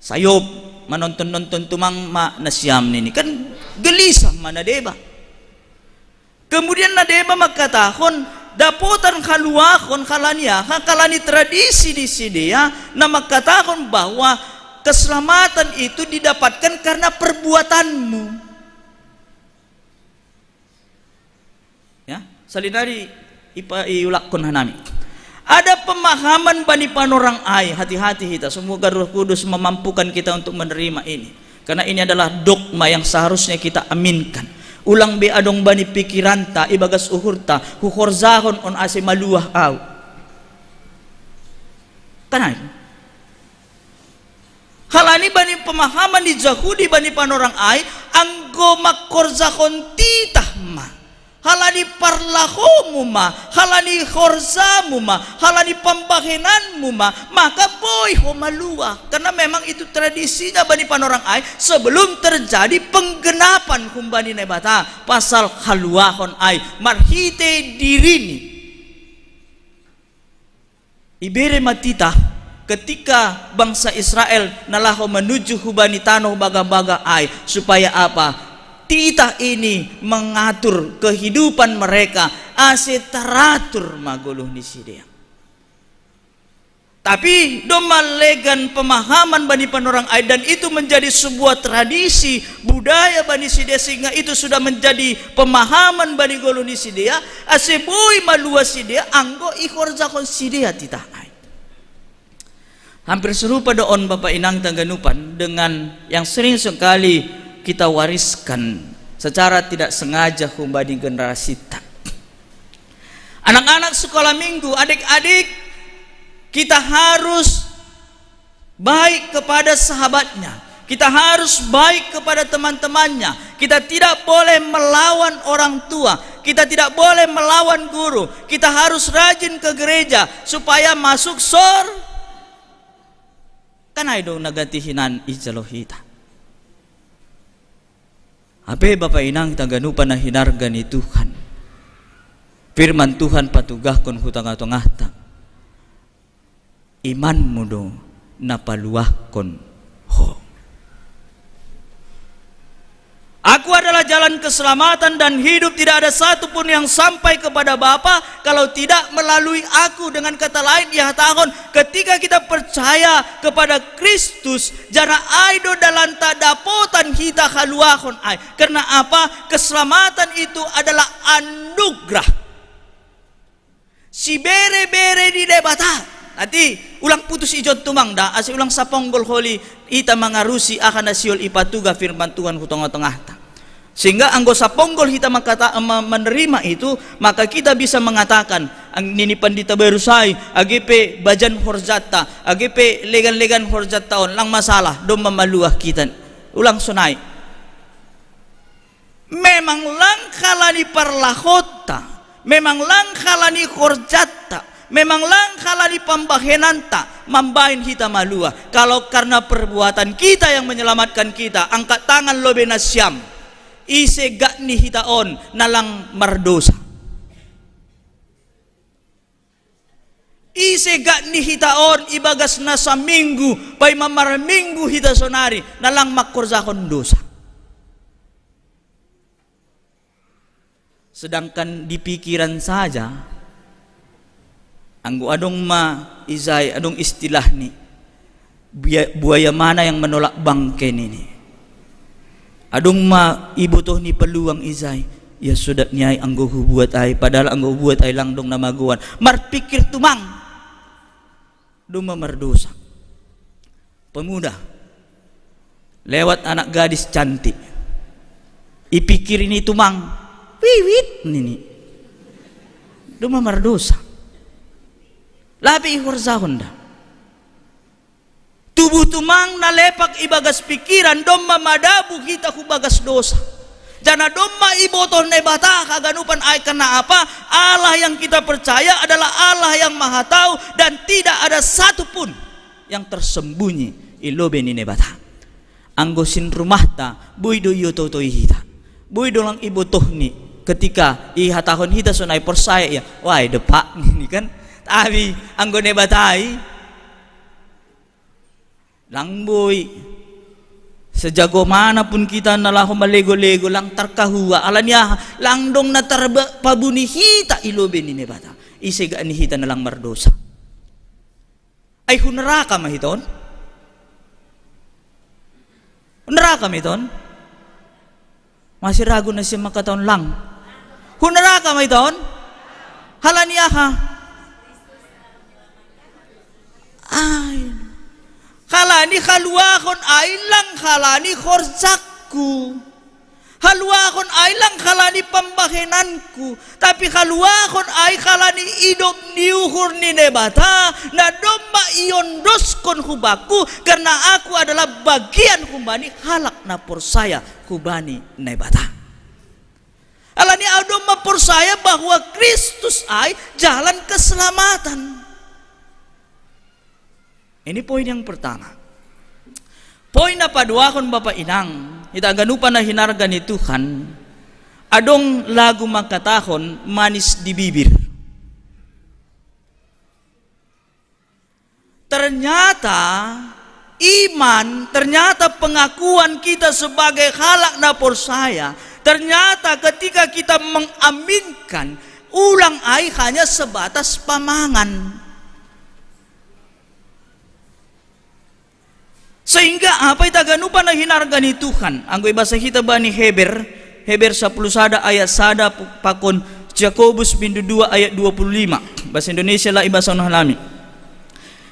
sayop, manonton-nonton tumang ma nasiam nini. Kan gelisah ma na deba. Kemudian na deba mangkatahon, Dapotan haluahon halani aha? Halani tradisi ni sidea na mangkatahon bahwa keselamatan itu didapatkan karena perbuatanmu. Ya, salinari ipa-, iulakkon hanami. Ada pemahaman bani panorang ai, hati-hati hita. Semoga Roh Kudus memampukan kita untuk menerima ini. Karena ini adalah dogma yang seharusnya kita aminkan. Ulang be adong bani pikiranta, ibagas uhurta, huhorjahon on ase maluah au. Kan ai? Halani bani pemahaman ni Jahudi bani panorang ai, anggo mangkorjahon titah ma, halani parlahomu ma, halani horjamu ma, halani pambahenanmu ma, maka boi ho maluah. Karena memang itu tradisinya bani panorang ai sebelum terjadi penggenapan humbani Naibata pasal haluahon ai marhite dirini. Ibere ma titah ketika bangsa Israel na laho menuju hubani tanoh bagabaga ai, supaya apa? Titah ini mengatur kehidupan mereka ase taratur ma goluh ni sidea. Tapi domma legan pemahaman bani panorang ai, dan itu menjadi sebuah tradisi budaya bani sidea, sehingga itu sudah menjadi pemahaman bani goluh ni sidea, ase boi maluah sidea anggo ihorjahon sidea titah ai. Hampir serupa do on, Bapak Inang tangganupan, dengan yang sering sekali kita wariskan secara tidak sengaja humbani generasita. Anak-anak sekolah minggu, adik-adik, kita harus baik kepada sahabatnya. Kita harus baik kepada teman-temannya. Kita tidak boleh melawan orang tua. Kita tidak boleh melawan guru. Kita harus rajin ke gereja supaya masuk sor. Kan ai do na gati hinan ijalo hita. Hape Bapak Inang tangganupan na hinarga ni Tuhan, firman Tuhan patugahkon hu tongah-tongahta. Imanmu do na paluahkon ho. Aku adalah jalan keselamatan dan hidup. Tidak ada satu pun yang sampai kepada Bapa kalau tidak melalui aku. Dengan kata lain, ia hatahon, ketika kita percaya kepada Kristus, jana ai do dalanta dapotan hita haluahon ai. Karena apa? Keselamatan itu adalah anugerah. Sibere-bere ni Debata. Nanti ulang putus ijon tumang da, ase ulang saponggol holi ita mangarusi aha na sihol ipatugah firman Tuhan hu tongah-tongahta. Sehingga anggo saponggol hita mangkata-, me-, menerima itu, maka kita bisa mengatakan, ang-, nini pandita baru sai, age pe bajan horjanta, age pe legan-legan horjanta on, lang masalah, domma maluah hita. Ulang sonai. Memang lang halani parlahonta, memang lang halani horjanta, memang lang halani pambahenanta mambahen hita maluah. Kalau karena perbuatan kita yang menyelamatkan kita, angkat tangan lobei nasiam. Ise gak ni hita on na lang mardosa? Ise gak ni hita on ibagas na saminggu, paima marminggu hita sonari, na lang mangkorjahon dosa? Sedangkan di pikiran saja, anggo adong ma ijai, adong istilahni, bia-, buaya mana yang menolak bangke nini. Adong ma ibotoh ni peluang ijai, ia sodat ni ai anggo hubuat ai, padahal anggo hubuat ai lang dong na magoan. Marpikir tumang, domma mardosa. Pemuda, lewat anak gadis cantik, ipikir ini tumang, wiwit nini, domma mardosa. Lape ihorjahon da? Tubuh tumang na lepak ibagas pikiran domma madabu hita hu bagas dosa. Jana domma ibotoh Naibata haganupan ai. Karena apa? Allah yang kita percaya adalah Allah yang Maha Tahu dan tidak ada satu pun yang tersembunyi i lobei ni Naibata. Anggo sinrumahta, boi do iotoi hita. Boi do lang ibotohni ketika ihatahon hita sonai porsaya ia. Wai depak nini kan. Tapi anggo Naibata i, lang boi. Sejago mana pun kita na laho malego-lego, lang tarkahua. Alani aha? Lang dong na tarba-, pabuni hita i lobei ni Naibata. Ise ga' ni hita na lang mardosa. Ay hu naraka ma hita on? Hu naraka ma hita on? Masi ragu na siya makataon lang. Hu naraka ma hita on? Halani aha? Ay. Halani haluahon ay lang halani horsakku. Haluahon ay lang halani pambahenanku, tapi haluahon ay halani idop ni uhur ni Naibata, na domma iondoskon hubakku, karna aku adalah bagian humbani halak na porsaya hubani Naibata. Halani au domma porsaya bahwa Kristus ay jalan keselamatan. Ini poin yang pertama. Poin na paduahon, Bapa Inang, hita ganupa na hinarga ni Tuhan, adong lagu makatahon manis di bibir. Ternyata iman, ternyata pengakuan kita sebagai halak na porsaya, ternyata ketika kita mengaminkan, ulang ay hanya sebatas pamangan. Sehingga apa ita ganupa na hinarga ni Tuhan? Anggo ibasa hita bani Heber, Heber sapuluh sada ayat sada pakon Jakobus bindu dua ayat dua puluh lima. Bahasa Indonesia la ibasa on halami.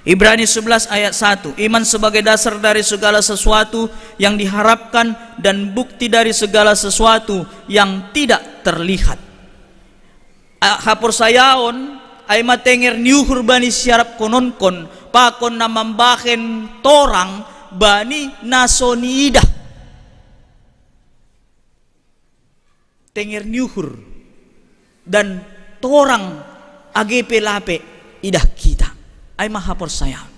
Ibrani sebelas ayat satu, iman sebagai dasar dari segala sesuatu yang diharapkan dan bukti dari segala sesuatu yang tidak terlihat. Haporsayaon ai ma tenger ni uhur bani siarapkononkon, pakon na mambahen torang bani na so niidah. Tenger ni uhur dan torang age pe lape idah hita, ai ma haporsayaon.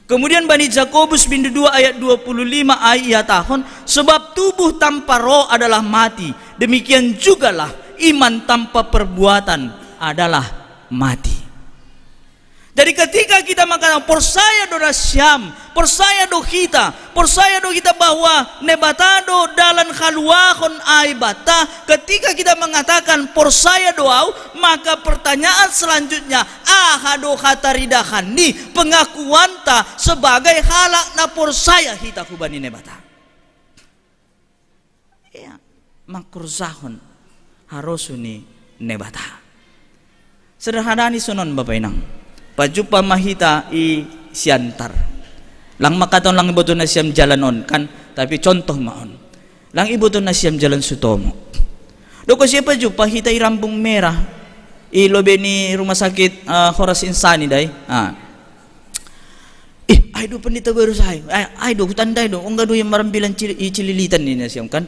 Kemudian bani Jakobus bindu dua ayat dua puluh lima ai ihatahon, sebab tubuh tanpa roh adalah mati, demikian jugalah iman tanpa perbuatan adalah mati. Jadi ketika kita mengatakan porsaya do nasiam, porsaya do hita, porsaya do hita bahwa Naibata do dalan haluahon ai banta, ketika kita mengatakan porsaya do au, maka pertanyaan selanjutnya, aha do hataridahan ni pengakuanta sebagai halak na porsaya hita hubani Naibata? Ia mangkorjahon harosuh ni Naibata. Sederhana ni sonon, Bapa Inang. Pajumpa ma hita i Siantar. Lang makataon lang iboto nasiam jalan on kan, tapi contoh ma on. Lang iboto nasiam jalan Sutomo. Doko sia pajumpa hita i Lambung Merah, i lobe ni rumah sakit uh, Horas Insani dai. Ah. Ih, ai do pandita baru sai. Ai, ai do hutandai do. Ongga do yang marambilan cili, i Cililitan ni nasiam kan.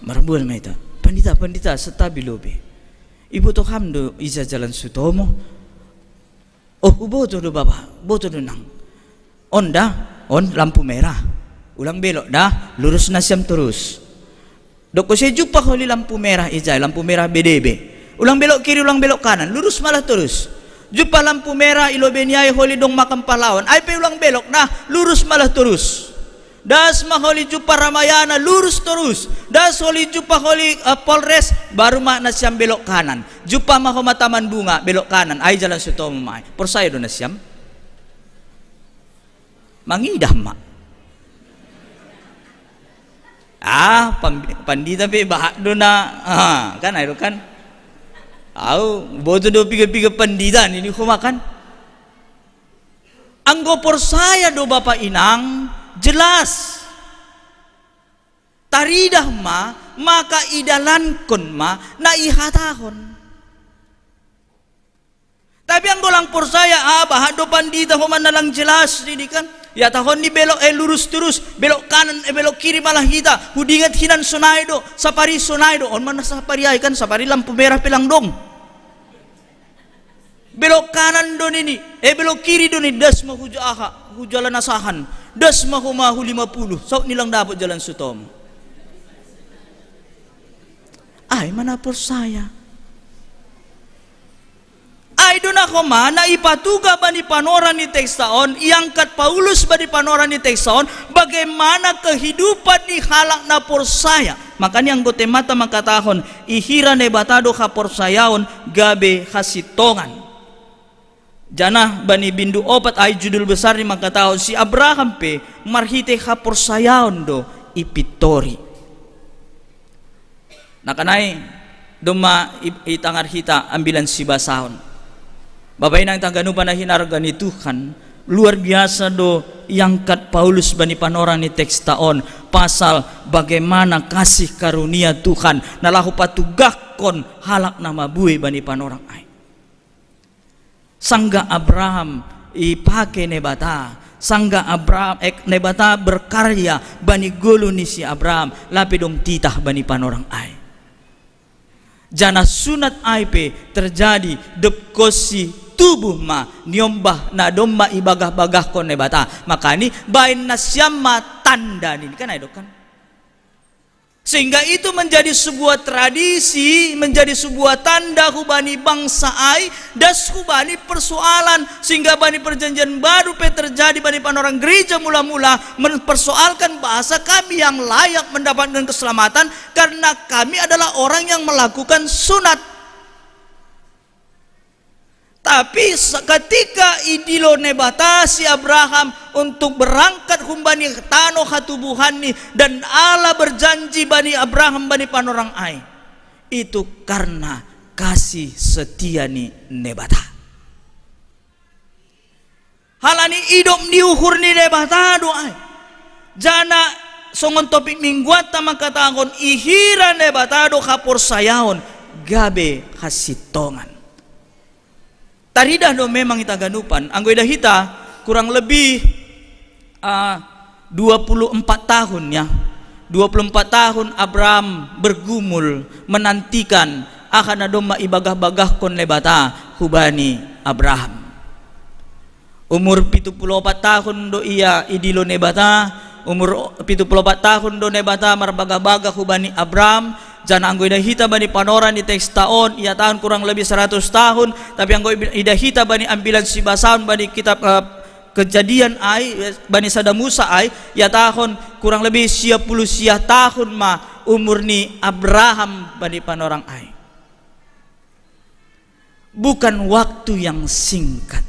Marambuan ma hita. Pandita, pandita, setabi lobe. Iboto ham do ija jalan Sutomo? Oh, huboto do Bapa, boto do nang. On da, on lampu merah. Ulang belok da, lurus nasiam terus. Doko sia jumpa holi lampu merah ijai, lampu merah B D B. Ulang belok kiri, ulang belok kanan, lurus malah terus. Jumpa lampu merah i lobe ni ai holi dong makam pahlawan. Ai pe ulang belok da, lurus malah terus. Das ma holi jumpa Ramayana, lurus terus. Das holi jumpa holi uh, Polres, baru ma nasiam belok kanan. Jumpa ma homa Taman Bunga, belok kanan. Ai jalan Sutomo ma ai. Porsaya do nasiam? Mangidah ma. Ah, pandita pe bahat do na. Ah, kan ai do kan. Au boto do piga-piga pandita nini homa kan. Anggo porsaya do Bapa Inang, jelas. Taridah ma, maka idalankon ma na ihatahon. Tapi anggo lang porsaya, ah, bahat do pandita homa na lang jelas, didi kan. Ihatahon ni belok, eh, lurus terus, belok kanan, eh, belok kiri malah hita. Hudingat hinan sonai do, sapari sonai do. On ma na sapari ai kan, sapari lampu merah pe lang dong. Belok kanan do nini, eh, belok kiri do nini, das ma hu aha, hu jalan Asahan. Das ma homa hu lima puluh, saut ni lang dapot jalan Sutomo. Ai ma na porsaya. Ai do na homa na ipatuga bani panorang ni teksta on, iangkat Paulus bani panorang ni teksta on, bagaimana kehidupan ni halak na porsaya. Makana anggo temanta mangkatahon, ihira Naibata do haporsayaon gabe hasintongan. Janah bani bindu opat ai judul besar ni mangkatahon si Abraham pe marhitei haporsayaon do ipintori. Nakana i domma i, itangar hita ambilan sibasaon. Bapa inang taganupa na hinarga ni Tuhan, luar biasa do iangkat Paulus bani panorang ni teksta on pasal bagaimana kasih karunia Tuhan na laho patugahkon halak na mabuei bani panorang ai. Sanggah Abraham ipake Naibata, sanggah Abraham, eh, Naibata berkarya bani goluh ni si Abraham, lape dong titah bani panorang ai. Janah sunat ai pe terjadi dob konsi tubuh ma niombah na domma ibagah-bagahkon Naibata. Makana i baen nasiam ma tanda nini, kan ai do kan? Sehingga itu menjadi sebuah tradisi, menjadi sebuah tanda hubani bangsa ai, das hubani persoalan, sehingga bani perjanjian baru pe terjadi bani panorang gereja mula-mula mempersoalkan bahasa kami yang layak mendapatkan keselamatan karena kami adalah orang yang melakukan sunat. Tapi ketika idilo Naibata si Abraham untuk berangkat humbani tano hatubuhanni, dan Allah berjanji bani Abraham bani panorang ai, itu karena kasih setia ni Naibata. Halani idop ni uhur ni Naibata do ai. Janah songon topik mingguanta mangkatahon ihira Naibata do haporsayaon gabe hasintongan. Taridah do memang hita ganupan, anggo idah hita kurang lebih uh, dua puluh empat tahun ya. Dua puluh empat tahun Abraham bergumul menantikan aha na domma ibagah-bagahkon Naibata hubani Abraham. Umur pitu puluh opat tahun do ia idilo Naibata, umur pitu puluh opat tahun do Naibata marbagah-bagah hubani Abraham, janah anggo idah hita bani panorang ni teksta on, ia tahun kurang lebih seratus tahun, tapi anggo idah hita bani ambilan sibasaon bani kitab uh, Kejadian ai, bani sada Musa ai, ia tahun kurang lebih sia puluh sia tahun ma umur ni Abraham bani panorang ai. Bukan waktu yang singkat.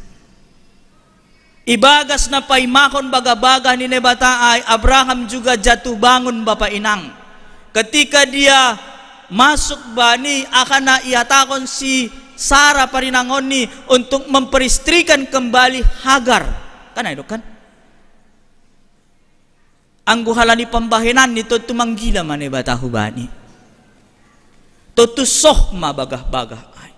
Ibagas na paimahon bagah-bagah ni Naibata ai, Abraham juga jatuh bangun bapa inang. Ketika dia masuk bani aha na ihatahon si Sara parinangonni untuk memperistrikan kembali Hagar. Kan ai do kan? Anggo halani pambahenan ni tontu manggila ma Naibata hubani. Tontu soh ma bagah-bagah ai.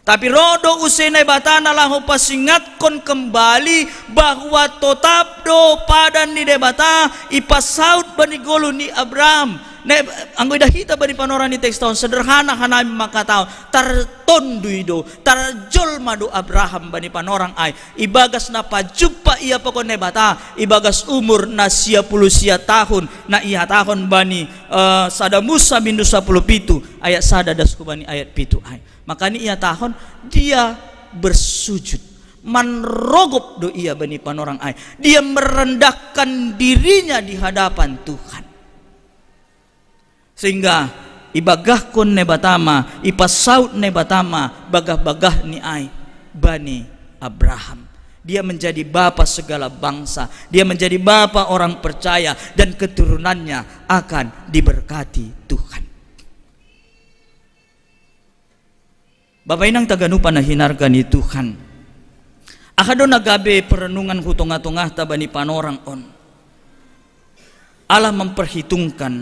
Tapi roh do use Naibata na laho pasingatkon kembali bahwa totap do padan ni Naibata ipasaut bani goluh ni Abraham. Ne, anggo idah hita bani panorang ni teksta on sederhana hanami mangkatahon, tartondui do, tarjolma do Abraham bani panorang ai. Ibagas na pajumpa ia pakon Naibata, ibagas umur na sia puluh sia tahun, na ihatahon bani uh, sada Musa bindu sapuluh pitu ayat sada das hubani ayat pitu ai. Makana ihatahon dia bersujud, manrogop do ia bani panorang ai. Dia merendahkan dirinya di hadapan Tuhan. Sehingga ibagahkon Naibata ma, ipasaut Naibata ma bagah-bagah ni ai bani Abraham. Dia menjadi bapa segala bangsa, dia menjadi bapa orang percaya, dan keturunannya akan diberkati Tuhan. Bapa inang taganupa na hinarga ni Tuhan, aha do na gabe perenungan hu tongah-tongahta bani panorang on? Allah memperhitungkan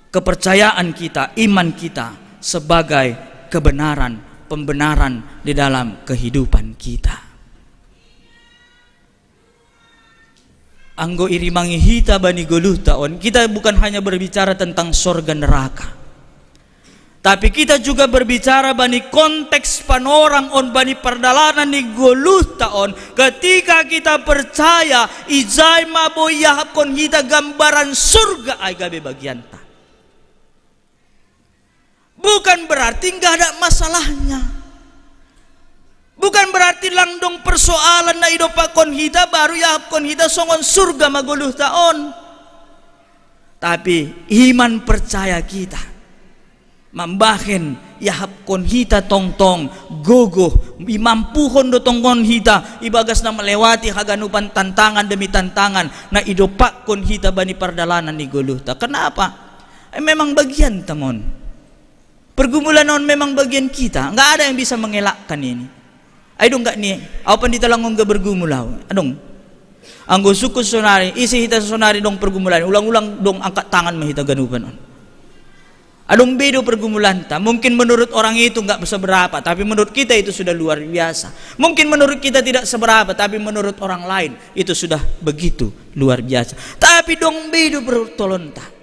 kepercayaan kita, iman kita sebagai kebenaran, pembenaran di dalam kehidupan kita. Anggo irimangi hita bani goluhta on, kita bukan hanya berbicara tentang sorga neraka. Tapi kita juga berbicara bani konteks panorang on, bani pardalanan ni goluhta on. Ketika kita percaya, ijai ma boi iahapkon hita gambaran surga ai gabe bagianta. Bukan berarti nggak ada masalahnya. Bukan berarti lang dong persoalan na idopakkon hita baru yahapkon hita songon surga ma goluhta on. Tapi iman percaya kita mambahen yahapkon hita tongtong gogoh, imampuhon do tongtong hita ibagas na melewati haganupan tantangan demi tantangan na idopakkon hita bani pardalanan ni goluhta. Kenapa? Eh, memang bagian ta mon. Pergumulan on memang bagian kita. Nggak ada yang bisa mengelakkan ini. Ai dong nggak ni, au pandita lang on nggak bergumul au. Adong. Anggo sukun sonari, isi hita sonari dong pergumulan. Ulang-ulang dong angkat tangan ma hita ganupan on. Adong be do pergumulanta. Mungkin menurut orang itu nggak seberapa, tapi menurut kita itu sudah luar biasa. Mungkin menurut kita tidak seberapa, tapi menurut orang lain itu sudah begitu luar biasa. Tapi dong be do pertolonta.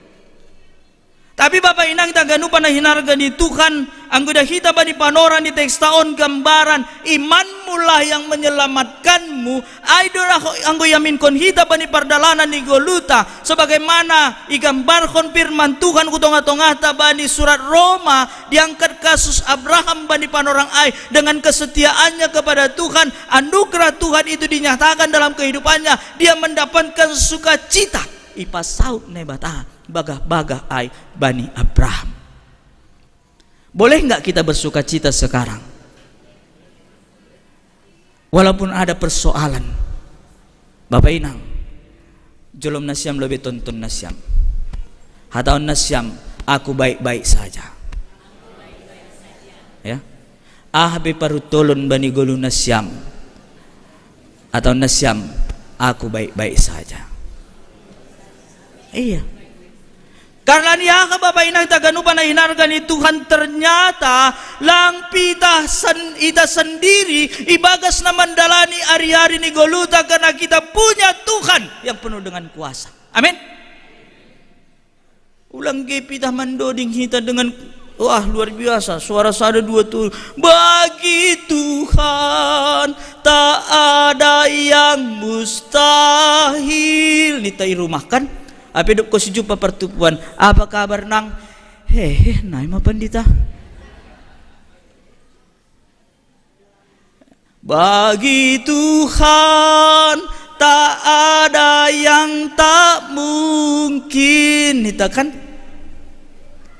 Tapi Bapa Inang taganupa na hinarga ni Tuhan, anggo da hita bani panorang ni teksta on gambaran imanmu lah yang menyelamatkanmu, ai do lah anggo iaminkon hita bani pardalanan ni goluhta, sebagaimana igambarkon firman Tuhan ku tonga-tongata bani surat Roma, diangkat kasus Abraham bani panorang ai dengan kesetiaannya kepada Tuhan, anugerah Tuhan itu dinyatakan dalam kehidupannya, dia mendapatkan sukacita, ipasaut Naibata bagah-bagah ai bani Abraham. Boleh nggak kita bersuka cita sekarang? Walaupun ada persoalan, Bapak Inang, jolom nasiam lobi tonton nasiam. Hataon nasiam, aku baik-baik saja. Ya. Ah be parutolon bani golu nasiam. Atau nasiam, aku baik-baik saja. Iya. Karena ni aha Bapa Inang taganupa na hinarga ni Tuhan, ternyata lang pitah sen, ita sendiri ibagas na mandalani ari-ari ni goluhta karena kita punya Tuhan yang penuh dengan kuasa. Amin. Ulang ge pitah mandoding hita dengan, wah, luar biasa, suara sada dua tu, bagi Tuhan tak ada yang mustahil. Nita i rumah kan? Ape dok ko sijumpa partupuan, apa kabar nang? Hehe, nai ma pandita. Bagi Tuhan tak ada yang tak mungkin. Nita kan?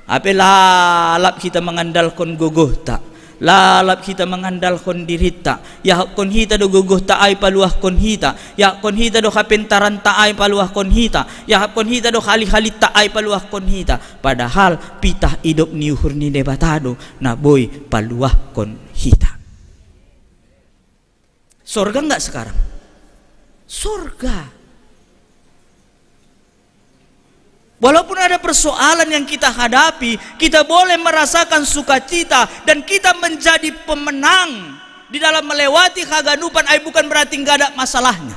Ape lalap hita mangandalkon gogohta, lalap hita mangandalkon dirita. Yahapkon hita do gogohta ai paluahkon hita. Yahapkon hita do hapentaranta ai paluahkon hita. Yahapkon hita do hali-halinta ai paluahkon hita. Padahal pitah idop ni uhur ni Debata do na boi paluahkon hita. Sorga nggak sekarang? Sorga. Walaupun ada persoalan yang kita hadapi, kita boleh merasakan sukacita dan kita menjadi pemenang di dalam melewati haganupan ai, bukan berarti nggak ada masalahnya.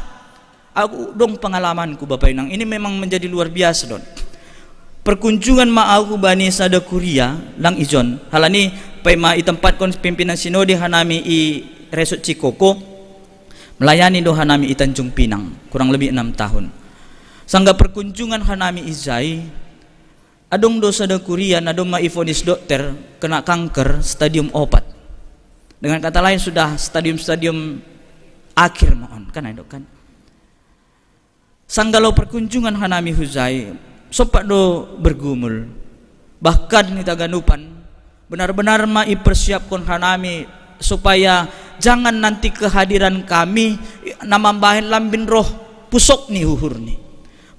Aku dong pengalamanku Bapak Inang, ini memang menjadi luar biasa don. Perkunjungan ma aku bani sada kuria lang ijon. Halani paima itempatkon pimpinan sinode hanami i Resort Cikoko, melayani do hanami i Tanjung Pinang kurang lebih enam tahun. Sangga perkunjungan hanami ijai, adong do sada kuria na domma ivonis dokter kena kanker stadium opat. Dengan kata lain sudah stadium-stadium akhir ma on kan, ayo kan. Sanggalo perkunjungan hanami hujai, sompat do bergumul. Bahkan hita ganupan benar-benar ma ipersiapkon hanami supaya jangan nanti kehadiran kami na mambahen lambin roh pusok ni uhurni.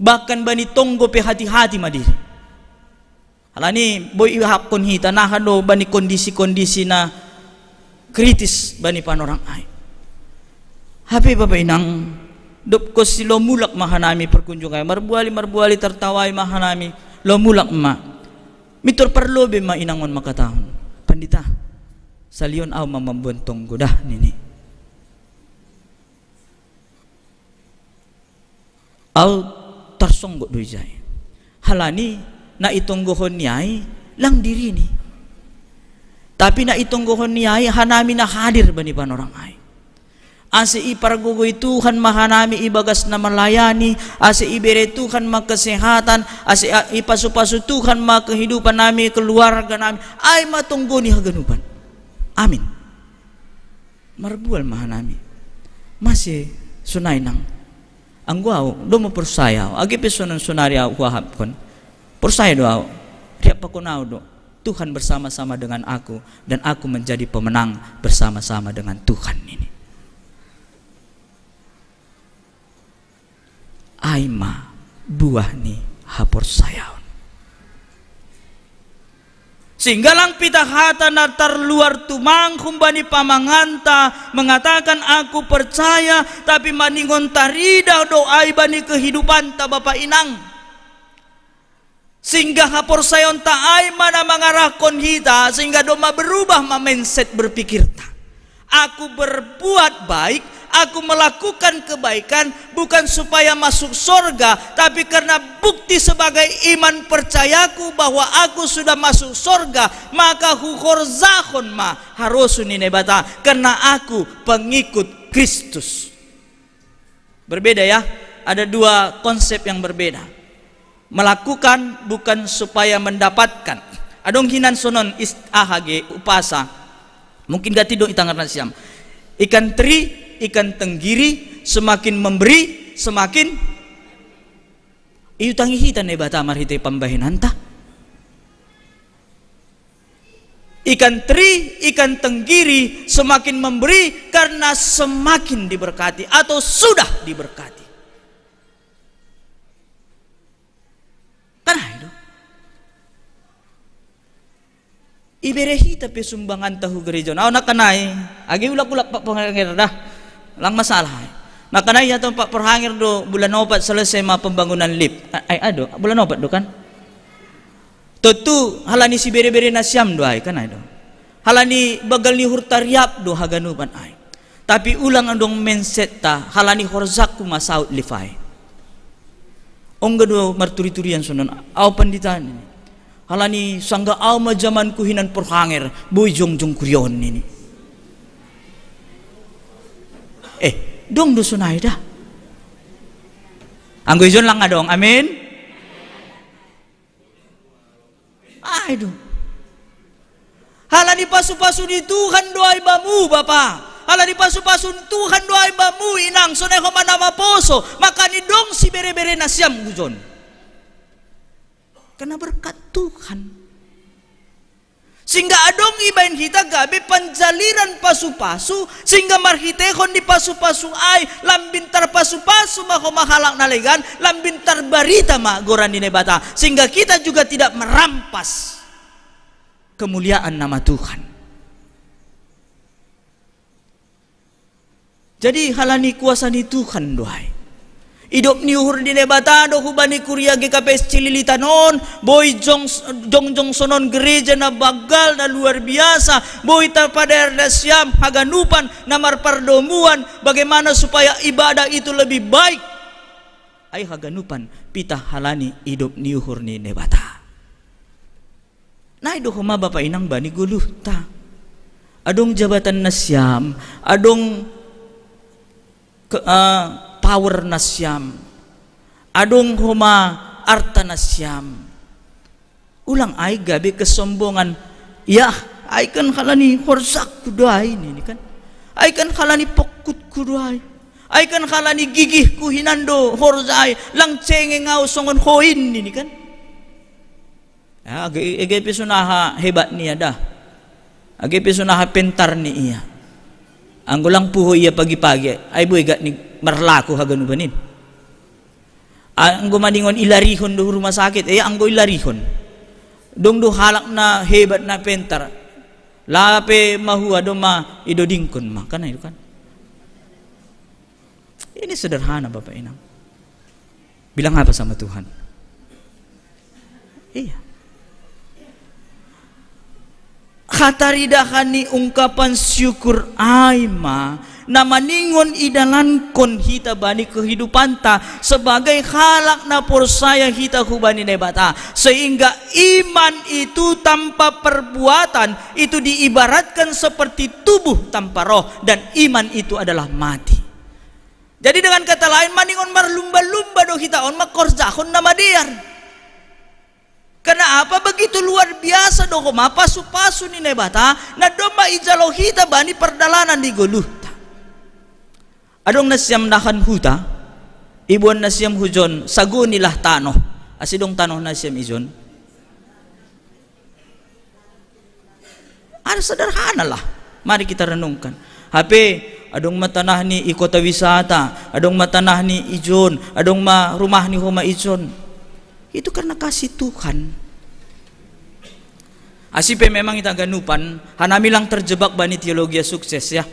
Bahkan bani tonggo pe hati-hati ma diri. Halani boi ihapkon hita naha do bani kondisi-kondisi na kritis bani panorang ai. Hape Bapak Inang, dopkon si lo mulak ma hanami perkunjungan ai, marbuali-marbuali tartawai ma hanami, lo mulak ma. Mitor parlobe ma inangon mangkatahon, Pandita, salion au ma mamboan tonggo dah nini. Au tarsonggot do ijai. Halani na itonggohon ni ai lang dirini. Tapi na itonggohon ni ai hanami na hadir bani panorang ai. Ase ipargogoi Tuhan ma hanami ibagas na melayani, ase ibere Tuhan ma kesehatan, ase ipasu-pasu Tuhan ma kehidupan nami, keluarga nami, ai ma tonggo ni haganupan. Amin. Marbual ma hanami. Masi sonai nang. Anggo au, do ma porsaya au. Age pe sonon sonari au huahapkon. Porsaya do au. Riap pakon au do. Tuhan bersama-sama dengan aku dan aku menjadi pemenang bersama-sama dengan Tuhan ini. Ai ma buah ni haporsayaon. Sehingga lang pita hata na tarluar tumang humbani pamanganta mengatakan aku percaya, tapi maningon taridah do ai bani kehidupanta bapa inang. Sehingga haporsayaonta ai ma na mangarahkon hita, sehingga domma berubah ma mindset berpikirta. Aku berbuat baik, aku melakukan kebaikan bukan supaya masuk sorga, tapi karena bukti sebagai iman percayaku bahwa aku sudah masuk sorga, maka huhorzahon ma harosu ni Naibata, karena aku pengikut Kristus. Berbeda ya, ada dua konsep yang berbeda. Melakukan bukan supaya mendapatkan. Adong hinan sonon ist-, aha ge, umpasa. Mungkin gati do i tangan nasiam. Ikan teri, ikan tenggiri, semakin memberi, semakin iutangi hita Naibata marhite pambahenanta. Ikan teri, ikan tenggiri semakin memberi karena semakin diberkati atau sudah diberkati. Kan ai do. Ibere hita pe sumbanganta hu gereja on. Au na kan ai, age ulak-ulak Pak Perhanger dah. Lang masalah ai. Na kan ai atau Pak Perhanger do bulan opat selesai ma pembangunan lift. A-, ai, ai do, bulan opat do kan? Tontu halani sibere-bere nasiam do ai, kan ai do. Halani banggal ni uhurta riap do haganupan ai. Tapi ulang adong mindset-ta, halani horzangku ma saut lift ai. Ongga do marturi-turian sonon, au pandita nini. Halani sangga au ma jamanku hinan Perhanger, boi jongjong kuria on nini. Eh, dong do sonai da. Anggo ijon lang adong, amin. Ai do. Halani pasu-pasu ni Tuhan do ai bamu, bapa. Halani pasu-pasu ni Tuhan do ai bamu, inang, sonai homa na maposo, makani dong sibere-bere nasiam hujon. Karena berkat Tuhan. Sehingga adong ibaen hita gabe panjaliran pasu-pasu, sehingga marhitehon ni pasu-pasu ai, lambin tarpasu-pasu ma homa halak na legan, lambin tarbarita ma goran ni Naibata, sehingga kita juga tidak merampas kemuliaan nama Tuhan. Jadi halani kuasa ni Tuhan do ai. Idop ni uhur ni Naibata do hubani kuria G K P S Cililitan on, boi jong-, jongjong sonon gereja na banggal, na luar biasa, boi tarpadaer nasiam haganupan na marpardomuan, bagaimana supaya ibadah itu lebih baik. Ai haganupan pita halani idop ni uhur ni Naibata. Nai do homa bapa inang bani goluhta. Adong jabatan nasiam, adong ke-, eh, power nasiam, adong homa arta nasiam. Ulang ai gabe kesombongan. Yah, ai kan halani horzangku do ai nini kan. Ai kan halani pokkutku do ai. Ai kan halani gigihku hinan do horja ai, lang cengeng au songon hoin nini kan. Ya, age, age pe sonaha hebat ni ia da. Age pe sonaha pentar ni ia. Anggo lang puho ia pagi-pagi, ai boi gak ni marlaku haganupan in. Anggo maningon ilarihon do rumah sakit, eh, anggo ilarihon. Dong do halak na hebat na pentar. Lape mahua do ma idodingkon ma, kan ai do kan. Ini sederhana Bapak Inang. Bilang apa sama Tuhan? Iya. Hataridahan ni ungkapan syukur ai ma na maningon idalankon hita bani kehidupanta sebagai halak na porsaya hita hubani Naibata, sehingga iman itu tanpa perbuatan itu diibaratkan seperti tubuh tanpa roh, dan iman itu adalah mati. Jadi dengan kata lain, maningon marlumba-lumba do hita on mangkorjahon na madear. Kenapa begitu luar biasa do homa pasu-pasu ni Naibata na domma ijalo hita bani pardalanan ni goluhta? Adong nasiam dahan huta, iboan nasiam hujon, sagonilah tanoh. Asi dong tanoh nasiam ijon. Ada sederhana lah. Mari kita renungkan. Hape, adong ma tanah ni i kota wisata, adong ma tanah ni ijon, adong ma rumah ni homa ijon. Itu karena kasih Tuhan. Asi pe memang ita ganupan, hanami lang terjebak bani teologia sukses ya.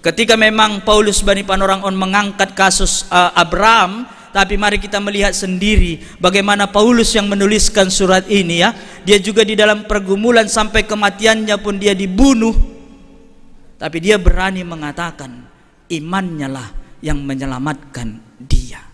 Ketika memang Paulus bani panorang on mengangkat kasus uh, Abraham, tapi mari kita melihat sendiri bagaimana Paulus yang menuliskan surat ini ya. Dia juga di dalam pergumulan sampai kematiannya pun dia dibunuh. Tapi dia berani mengatakan imannya lah yang menyelamatkan dia.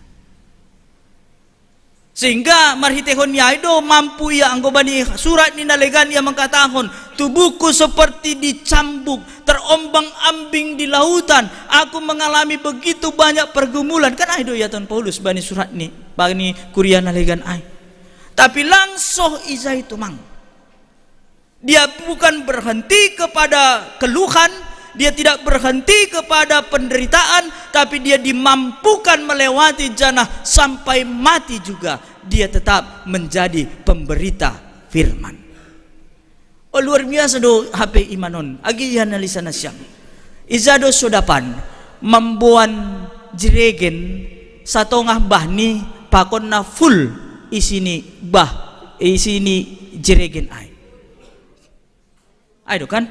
Sehingga marhitehon ni ai do mampu ia anggo bani surat ni na legan ia mangkatahon, tubuhku seperti dicambuk, terombang-ambing di lautan, aku mengalami begitu banyak pergumulan. Kan ai do ia ton Paulus bani surat ni, bani kuria na legan ai. Tapi lang so ijai tumang. Dia bukan berhenti kepada keluhan, dia tidak berhenti kepada penderitaan, tapi dia dimampukan melewati janah sampai mati juga. Dia tetap menjadi pemberita firman. Oh, luar biasa do hape imanon. Agi ia nalisa nasiam. Ija do sodapan mamboan jeregen satongah bah ni pakonna full isi ni bah isi ni jeregen ai. Ai do kan?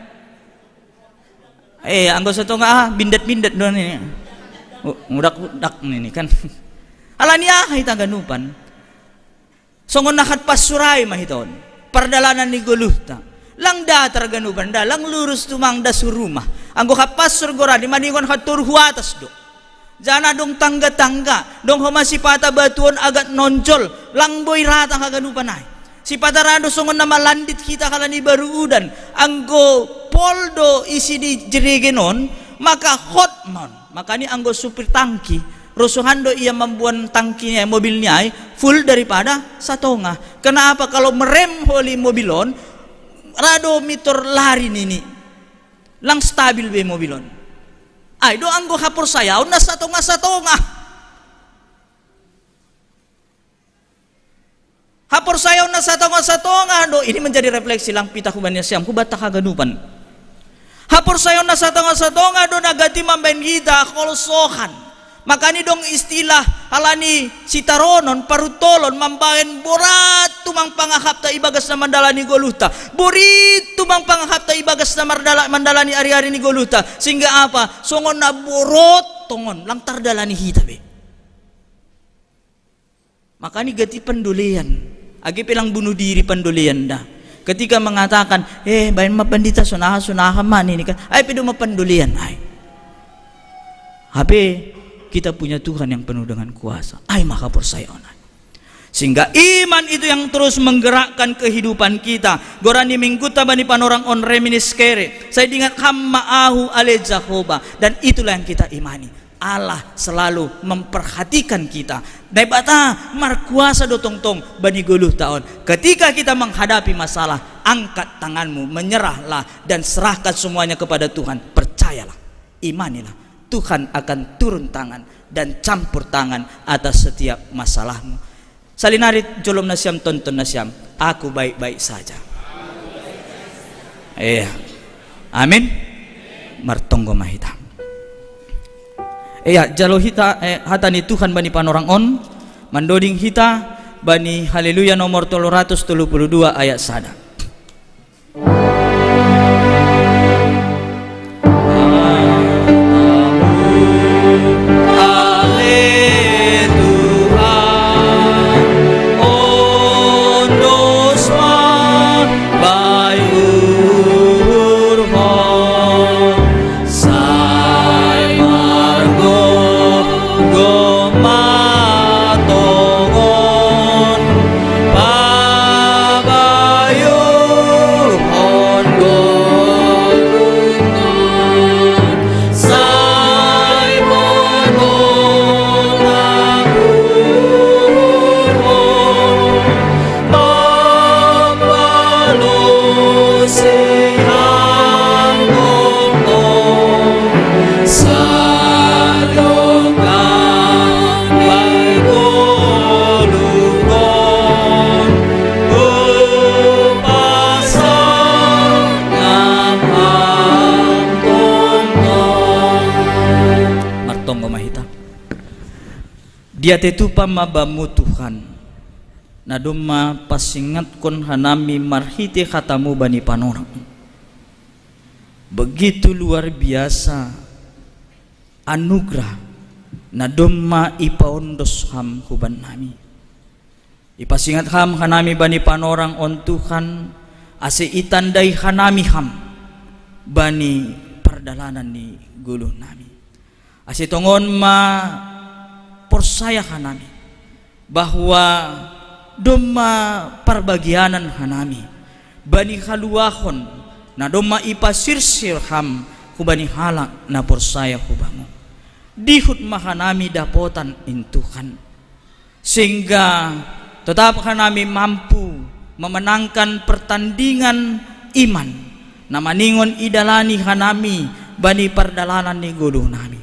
Eh, anggo satongah ah, bindet-bindet do ni. Ngudak-udak ni kan. Alani aha ita ganupan? Songon na hat passurai ma hita on. Pardalanan ni goluhta. Lang datar ganupan da, lang lurus tumang da surumah. Anggo hat passur gorani maningon hat toru hu atas do. Jana dong tangga-tangga, dong homa sipata batuon agat nonjol, lang boi rata haganupan ai. Sipata ra do songon na malandit hita halani baru udan, anggo pol do isi di jeregen on, maka hot mon. Makani anggo supir tangki, rosuhan do ia mamboan tangki ni ai, mobil ni ai, full daripada satongah. Kenapa kalau merem holi mobil on, ra do mitor lari nini. Lang stabil be mobil on. Ai do anggo haporsayaon na satongah-satongah. Haporsayaon na satongah-satongah do, ini menjadi refleksi lang pitah hubani nasiam, hubanta haganupan. Haporsayaon na satongah-satongah do na gati mambaen hita holsohan. Makani dong istilah halani sitaronon, paruntolon, mambaen borat tumang pangahapta ibagas na mandalani goluhta. Borit tumang pangahapta ibagas na mardala-, mandalani ari-ari ni goluhta. Sehingga apa? Songon na borot tongon, lang tardalani hita be. Makani gati pandolean. Age pe lang bunuh diri pandolean da. Ketika mengatakan, eh, baen ma pandita sonaha, sonaha ma nini kan. Ai pe do ma pandolean ai. Hape kita punya Tuhan yang penuh dengan kuasa. Ai ma haporsayaon ai. Sehingga iman itu yang terus menggerakkan kehidupan kita. Goran ni mingguta bani panorang on reminiscere. Sai dingat ham ma ahu ale Jahowa. Dan itulah yang kita imani. Allah selalu memperhatikan kita. Naibata markuasa do tongtong bani goluhta on. Ketika kita menghadapi masalah, angkat tanganmu, menyerahlah dan serahkan semuanya kepada Tuhan. Percayalah, imanilah, Tuhan akan turun tangan dan campur tangan atas setiap masalahmu. Salinari jolom nasiam, tonton nasiam, aku baik-baik saja. Iya. Amin. Martonggo ma hita. Iya, jalo hita, eh, hata ni Tuhan bani panorang on, mandoding hita bani Haleluya nomor tolu ratus tolu puluh dua ayat sada. Diatetopa ma bamu Tuhan, na domma pasingatkon hanami marhite hatamu bani panorang. Begitu luar biasa anugerah na domma ipaondos ham hubannami. Ipasingat ham hanami bani panorang on Tuhan, ase itandai hanami ham bani pardalanan ni goluhnami. Ase tongon ma porsaya hanami, bahwa domma parbagianan hanami bani haluahon na domma ipasirsir ham hubani halak na porsaya hubamu. Dihut ma hanami dapotan in Tuhan, sehingga tetap hanami mampu memenangkan pertandingan iman na maningon idalani hanami bani pardalanan ni goluhnami.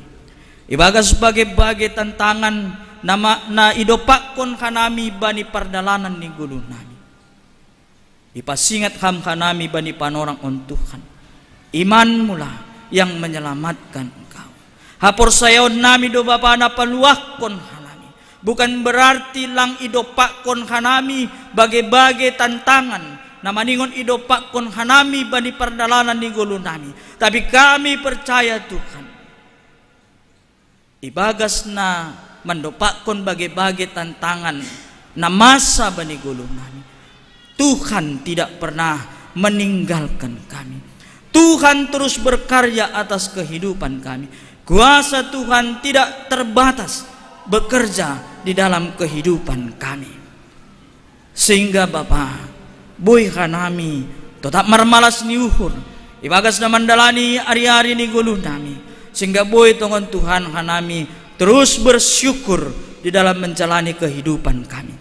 Ibagas bage-bage tantangan na, ma, na idompakkon hanami bani pardalanan ni goluhnami. Ipasingat ham hanami bani panorang on Tuhan. Imanmulah yang menyelamatkan engkau. Haporsayaonnami do Bapa na paluahkon hanami. Bukan berarti lang idompakkon hanami bage-bage tantangan na maningon idompakkon hanami bani pardalanan ni goluhnami. Tapi kami percaya Tuhan, ibagas na mandompakkon bage-bage tantangan na masa bani goluhnami, Tuhan tidak pernah meninggalkan kami. Tuhan terus berkarya atas kehidupan kami. Kuasa Tuhan tidak terbatas bekerja di dalam kehidupan kami. Sehingga Bapa, boi hanami tetap marmalas ni uhur ibagas na mandalani ari-ari ni goluhnami, sehingga boi tongon Tuhan hanami terus bersyukur di dalam menjalani kehidupan kami.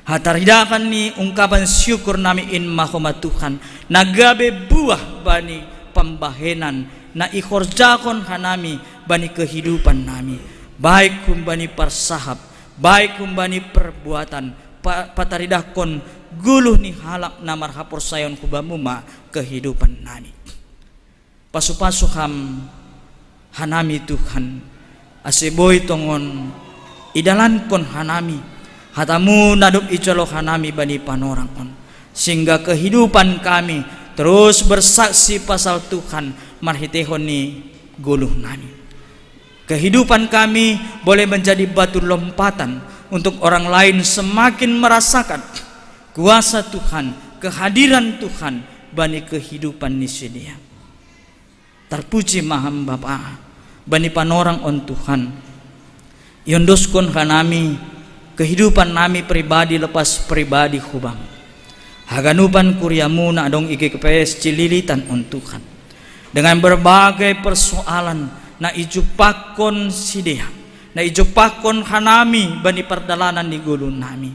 Hataridahan ni ungkapan syukurnami in ma homa Tuhan, na gabe buah bani pambahenan na ihorjahon hanami bani kehidupannami, baik humbani parsahap, baik humbani perbuatan, pa, pataridahkon goluh ni halak na marhaporsayaon hubamu ma kehidupannami. Pasu-pasu ham hanami Tuhan, ase boi tongon idalankon hanami hatamu na dob ijalo hanami bani panorang on, sehingga kehidupan kami terus bersaksi pasal Tuhan marhitehon ni goluhnami. Kehidupan kami boleh menjadi batu lompatan untuk orang lain semakin merasakan kuasa Tuhan, kehadiran Tuhan bani kehidupan ni sidea. Tarpuji ma ham Bapa, bani panorang on Tuhan. Iondoskon hanami kehidupannami pribadi lepas pribadi hubamu. Haganupan kuriamu na adong i G K P S Cililitan on Tuhan, dengan berbagai persoalan na ijumpakkon sidea, na ijumpakkon hanami bani pardalanan ni goluhnami.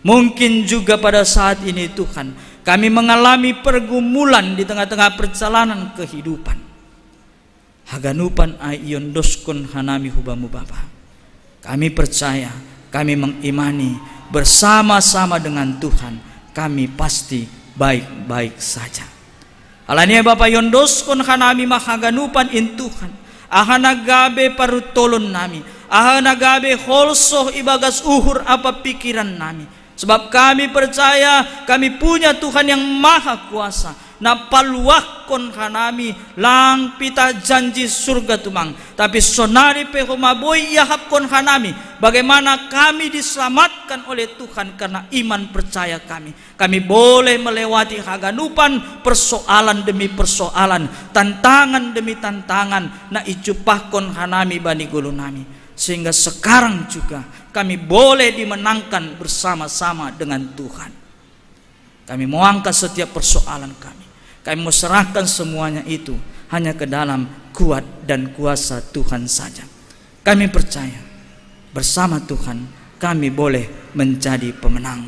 Mungkin juga pada saat ini Tuhan, kami mengalami pergumulan di tengah-tengah perjalanan kehidupan. Haganupan ai iondoskon hanami hubamu Bapa. Kami percaya, kami mengimani, bersama-sama dengan Tuhan kami pasti baik-baik saja. Alani ai Bapa, iondoskon hanami ma haganupan in Tuhan, aha na gabe paruntolonnami, aha na gabe holsoh ibagas uhur ampa pikirannami. Sebab kami percaya, kami punya Tuhan yang maha kuasa, na paluahkon hanami lang pitah janji surga tumang, tapi sonari pe homa boi iahapkon hanami bagaimana kami diselamatkan oleh Tuhan karena iman percaya kami. Kami boleh melewati haganupan persoalan demi persoalan, tantangan demi tantangan na ijumpakkon hanami bani goluhnami, sehingga sekarang juga kami boleh dimenangkan bersama-sama dengan Tuhan. Kami mau angkat setiap persoalan kami. Kami mau serahkan semuanya itu hanya ke dalam kuat dan kuasa Tuhan saja. Kami percaya, bersama Tuhan kami boleh menjadi pemenang.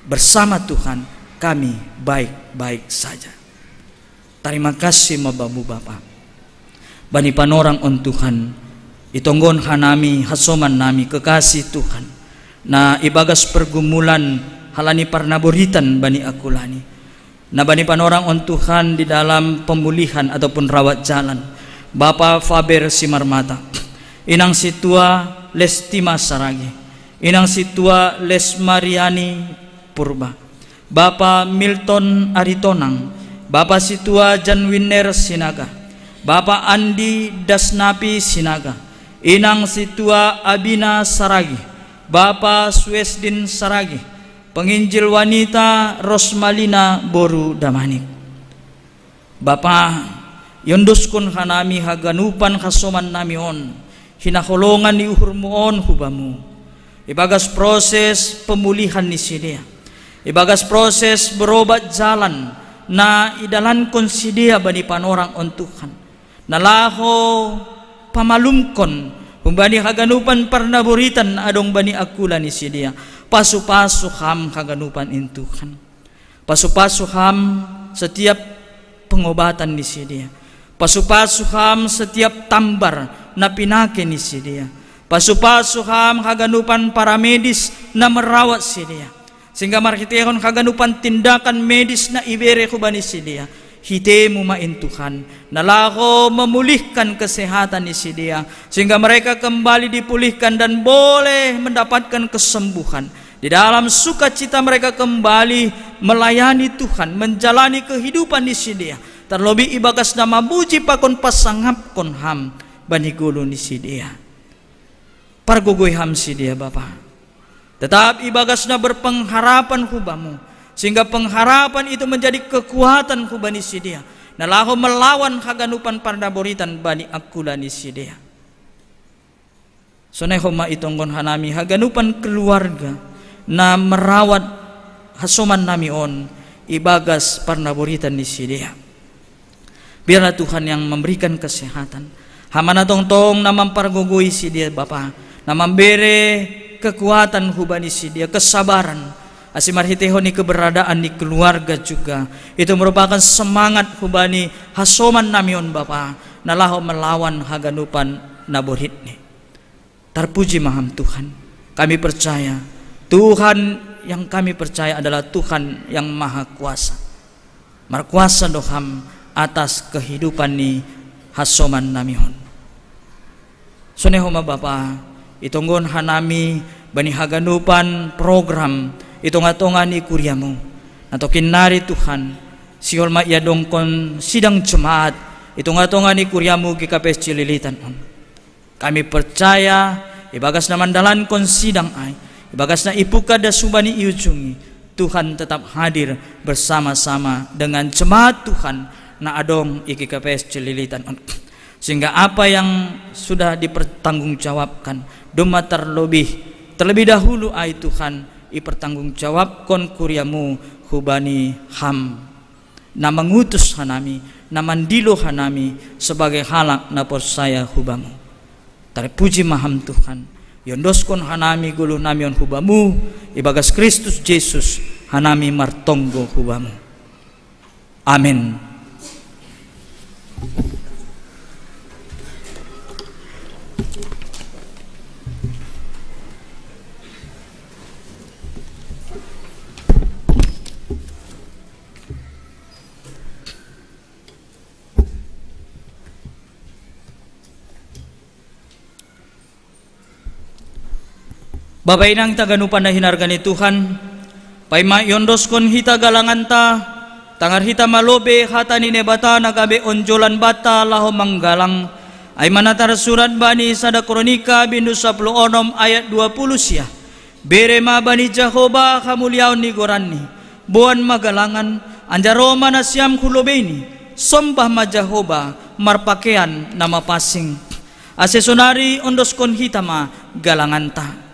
Bersama Tuhan kami baik-baik saja. Tarima kasih ma bamu Bapa. Bani panorang on Tuhan, itonggohon hanami hasomannami kekasih Tuhan, na ibagas pergumulan halani parnaboritan bani angkulani. Na bani panorang on Tuhan di dalam pemulihan ataupun rawat jalan, Bapa Faber Simarmata, Inang Sintua Lestima Saragi, Inang Situa Lesmariani Purba, Bapa Milton Aritonang, Bapa Situa Janwiner Sinaga, Bapa Andi Dasnapi Sinaga, Inang Situa Abina Saragi, Bapa Suesdin Saragi, Penginjil Wanita Rosmalina Boru Damanik. Bapa, yondoskon hanami haganupan hasoman nami on, hinaholongan ni uhurmu on hubamu. Ibagas proses pemulihan ni sidea, ibagas proses berobat jalan na idalankon sidea bani panorang on Tuhan, na laho pamalumkon humbani haganupan parnaboritan na adong bani akula ni sidea. Pasu-pasu ham haganupan in Tuhan. Pasu-pasu ham setiap pengobatan ni sidea. Pasu-pasu ham setiap tambar na pinake ni sidea. Pasu-pasu ham haganupan paramedis na merawat sidea, sehingga marhitehon haganupan tindakan medis na ibere hubani sidea, hitemu ma in Tuhan, na laho memulihkan kesehatan ni sidea, sehingga mereka kembali dipulihkan dan boleh mendapatkan kesembuhan. Di dalam sukacita mereka kembali melayani Tuhan, menjalani kehidupan ni sidea, terlebih ibagas na mamuji pakon pasangapkon ham bani golu ni sidea. Pargogoi ham sidea Bapa, tetap ibagas na berpengharapan hubamu, sehingga pengharapan itu menjadi kekuatan hubani sidea, na laho melawan haganupan parnaboritan bani akula ni sidea. Sonai homa itonggon hanami haganupan keluarga na merawat hasoman nami on ibagas parnaboritan ni sidea. Biarlah Tuhan yang memberikan kesehatan. Ham ma na tongtong na mampargogoi sidea Bapa, na mambere kekuatan hubani sidea, kesabaran. Ase marhitehon ni keberadaan ni keluarga juga, itu merupakan semangat hubani hasoman nami on Bapa, na laho melawan haganupan na boritni. Tarpuji ma Ham Tuhan. Kami percaya, Tuhan yang kami percaya adalah Tuhan yang Maha Kuasa. Markuasa do Ham atas kehidupan ni hasoman nami on. Sonai homa Bapa, itonggon hanami bani haganupan program i tonga-tonga ni kuriamu. Natokin nari Tuhan, sihol ma iadongkon sidang jemaat i tonga-tonga ni kuriamu G K P S Cililitan on. Kami percaya, ibagas na mandalankon sidang ai, ibagas na ipuka das hubani iujungi, Tuhan tetap hadir bersama-sama dengan jemaat Tuhan na adong i G K P S Cililitan on. Sehingga apa yang sudah dipertanggungjawabkan, domma terlebih, terlebih dahulu ai Tuhan, ipertanggungjawabkon kuriamu hubani Ham, na mangutus hanami, na mandilo hanami sebagai halak na porsaya hubamu. Tarpuji ma Ham Tuhan, iondoskon hanami goluh nami on hubamu, ibagas Kristus Jesus hanami martonggo hubamu. Amen. Bapa inang taganupan na hinarga ni Tuhan, paima iondoskon hita galanganta, tangar hita ma lobei hata ni Naibata na gabe onjolan banta laho manggalang, ai ma na tarsurat bani sada Kronika bindu sapuluh onom ayat dua puluh sia. Bere ma bani Jahoba hamuliaon ni goranni, boan ma galangan, anjaha ro ma nasiam hu lobeini, sombah ma Jahoba marpakean na mapansing. Ase sonari ondoskon hita ma galanganta.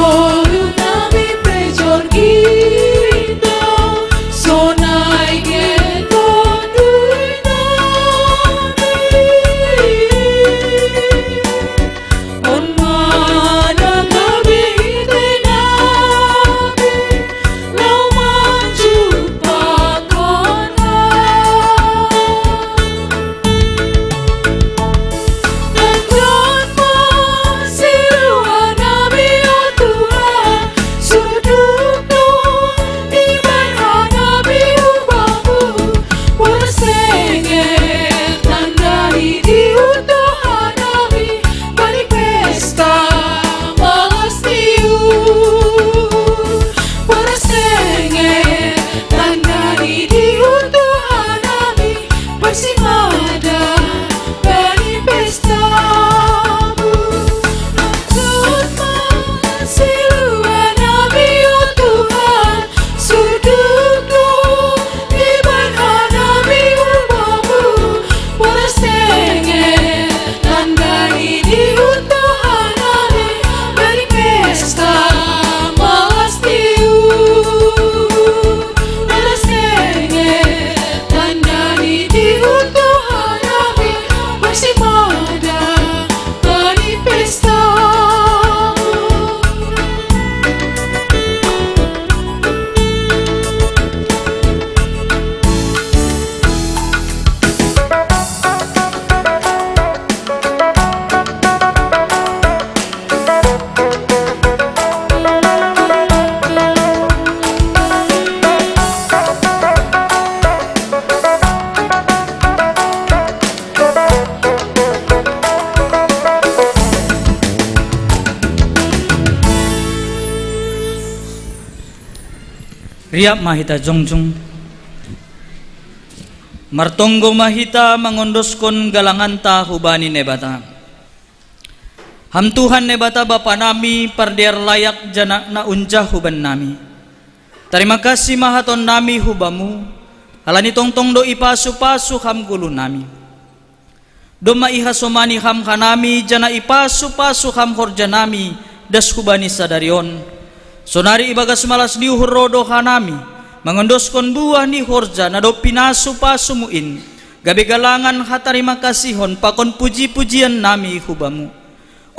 Olu nami pejor gito, sonai geto dui nami. On mana nami ite nami, lau manjupak on. Bersimada bani pestamu, maksud masiluan nami, o Tuhan, sudukno iban hanami ubamu, boras denge tandani di utuhan nami, bani pesta malas tiu. Riap ma hita jongjong. Martonggo ma hita mangondoskon galanganta hubani Naibata. Ham Tuhan Naibata Bapa nami, pardear layak janah na unjah huban nami. Tarima kasih ma hatonnami hubamu, halani tongtong do ipasu-pasu ham gulunami. Domma ihasomani ham hanami, janah ipasu-pasu ham horjanami das hubani sadari on. Sonari ibagas malas ni uhur ro do hanami mangondoskon buah ni horja na dob pinasu-pasumu in, gabe galangan hatarima kasihon pakon puji-pujiannami hubamu.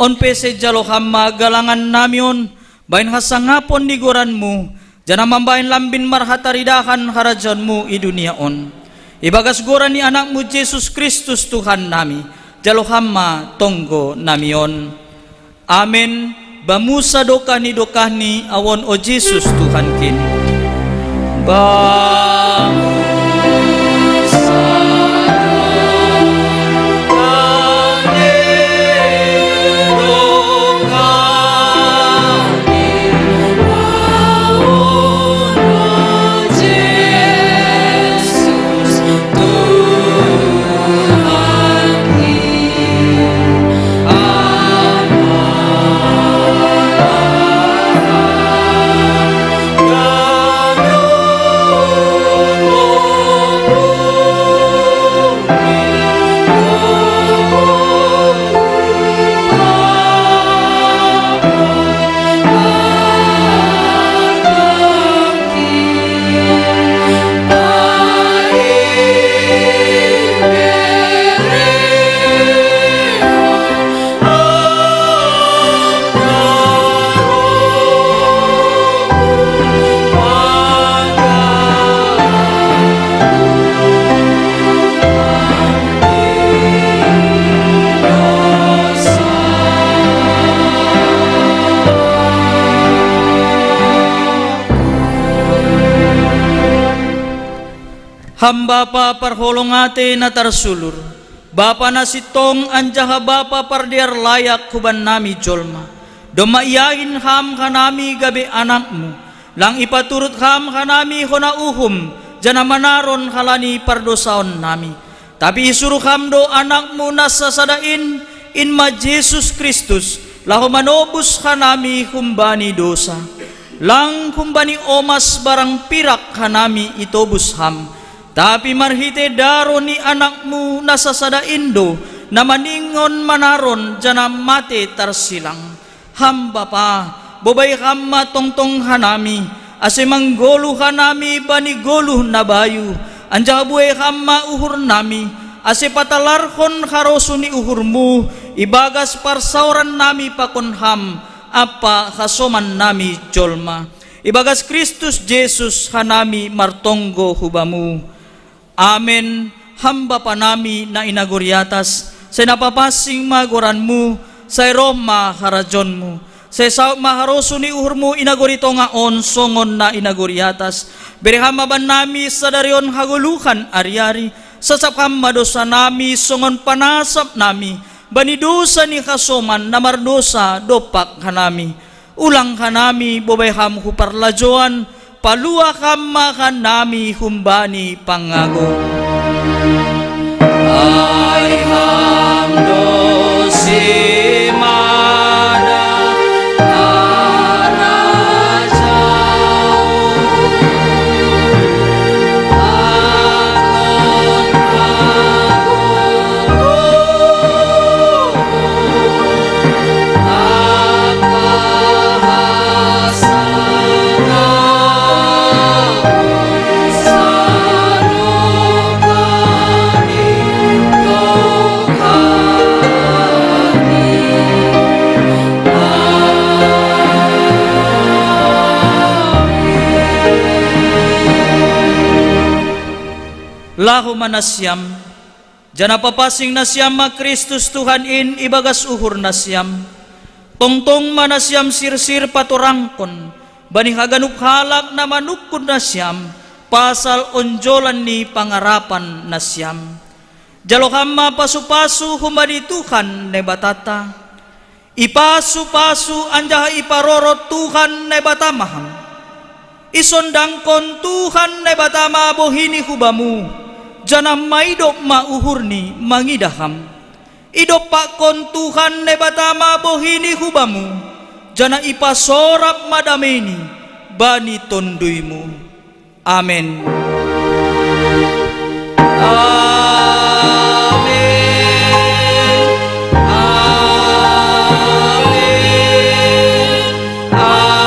On pe sai jalo ham ma galangannami on, bahen hasangapon ni goranmu, janah mambahen lambin marhataridahan harajaonmu i dunia on. Ibagas goran ni Anakmu Jesus Kristus Tuhan nami, jalo ham ma tonggo nami on. Amen. Bamu sadokah ni dokahni, ahu on o Jesus Tuhankin. Bamu Ham Bapa parholong ate na tarsulur, Bapa na sintong anjaha Bapa pardear layak hubannami jolma. Domma iain ham hanami gabe anakmu, lang ipaturut ham hanami hona uhum, janah manaron halani pardousaonnami. Tapi isuruh ham do anakmu na sasada in, in ma Jesus Kristus, laho manobus hanami humbani dousa. Lang humbani omas barang pirak hanami itobus ham, tapi marhitei darou ni anakmu na sasada in do, na maningon manaron janah mate tarsilang. Ham Bapa, Bobai Ham ma tongtong hanami, ase manggoluh hanami bani goluh na bayu, anjaha buei Ham ma uhurnami, ase patalarhon harosuh ni uhurMu ibagas parsaorannami pakon Ham ampa hasomannami jolma. Ibagas Kristus Jesus hanami martonggo hu Bamu. Amen. Ham Bapanami na i nagori atas, sai na papansing ma goranMu, sai roh ma harajaonMu, sai saut ma harosuh ni uhurMu i nagori tonga on songon na i nagori atas. Bere Ham ma bannami sadari on hagoluhan ari-ari, sasap Ham ma dousanami songon panasapnami bani dousa ni hasoman na mardousa dompak hanami. Ulang hanami bobai Ham hu parlajouan, palua Ham ma hanami humbani pangago. Ai Ham do simada harajaon, angon agogoon, ampa hasangapon sadokah ni dokah ni. Amen. Laho ma nasiam, janah papansing nasiam ma Kristus Tuhan in ibagas uhur nasiam. Tongtong ma nasiam sirsir patorangkon bani haganup halak na manungkun nasiam pasal onjolan ni pangarapan nasiam. Jalo Ham ma pasu-pasu humbani Tuhan Naibatanta. Ipasu-pasu anjaha iparorot Tuhan Naibata ma Ham. Isondangkon Tuhan Naibata ma bohiNi hu Bamu, janah maidop ma uhurNi mangidah Ham. Idompakkon Tuhan Naibata ma bohiNi hu Bamu, janah ipasorap ma dameiNi bani TonduyMu. Amen. Amen. Amen. Amen.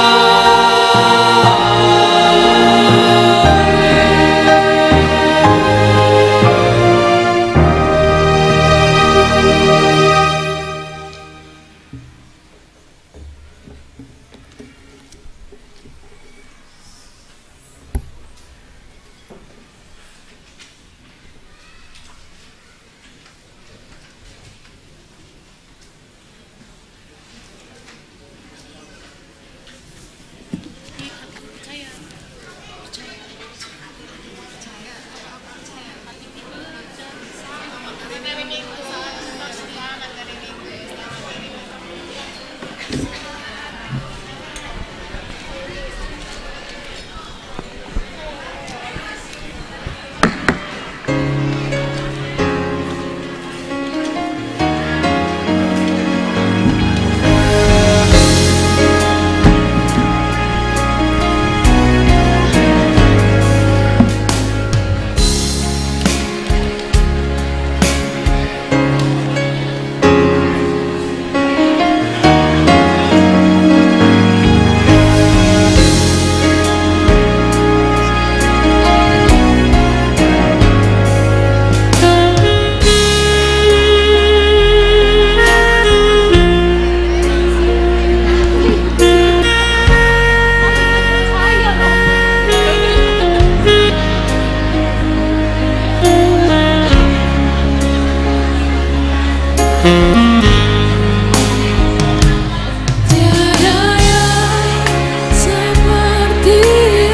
Tiada yang seperti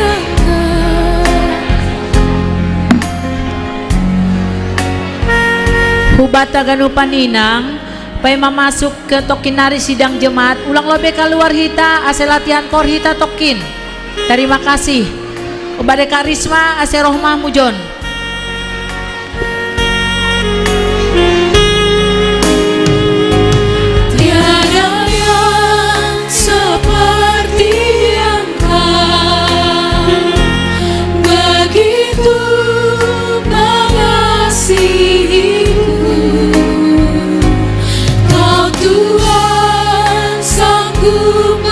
Engkau. Hubanta ganupan inang, paima masuk ke tongkin nari sidang jemaat, ulang lobei kaluar hita, ase latihan koor hita tongkin. Tarima kasih. Umbade Kak Risma, ase roh ma mujon. Tiada yang seperti Engkau, begitu mengasihiku. Kau Tuhan sanggup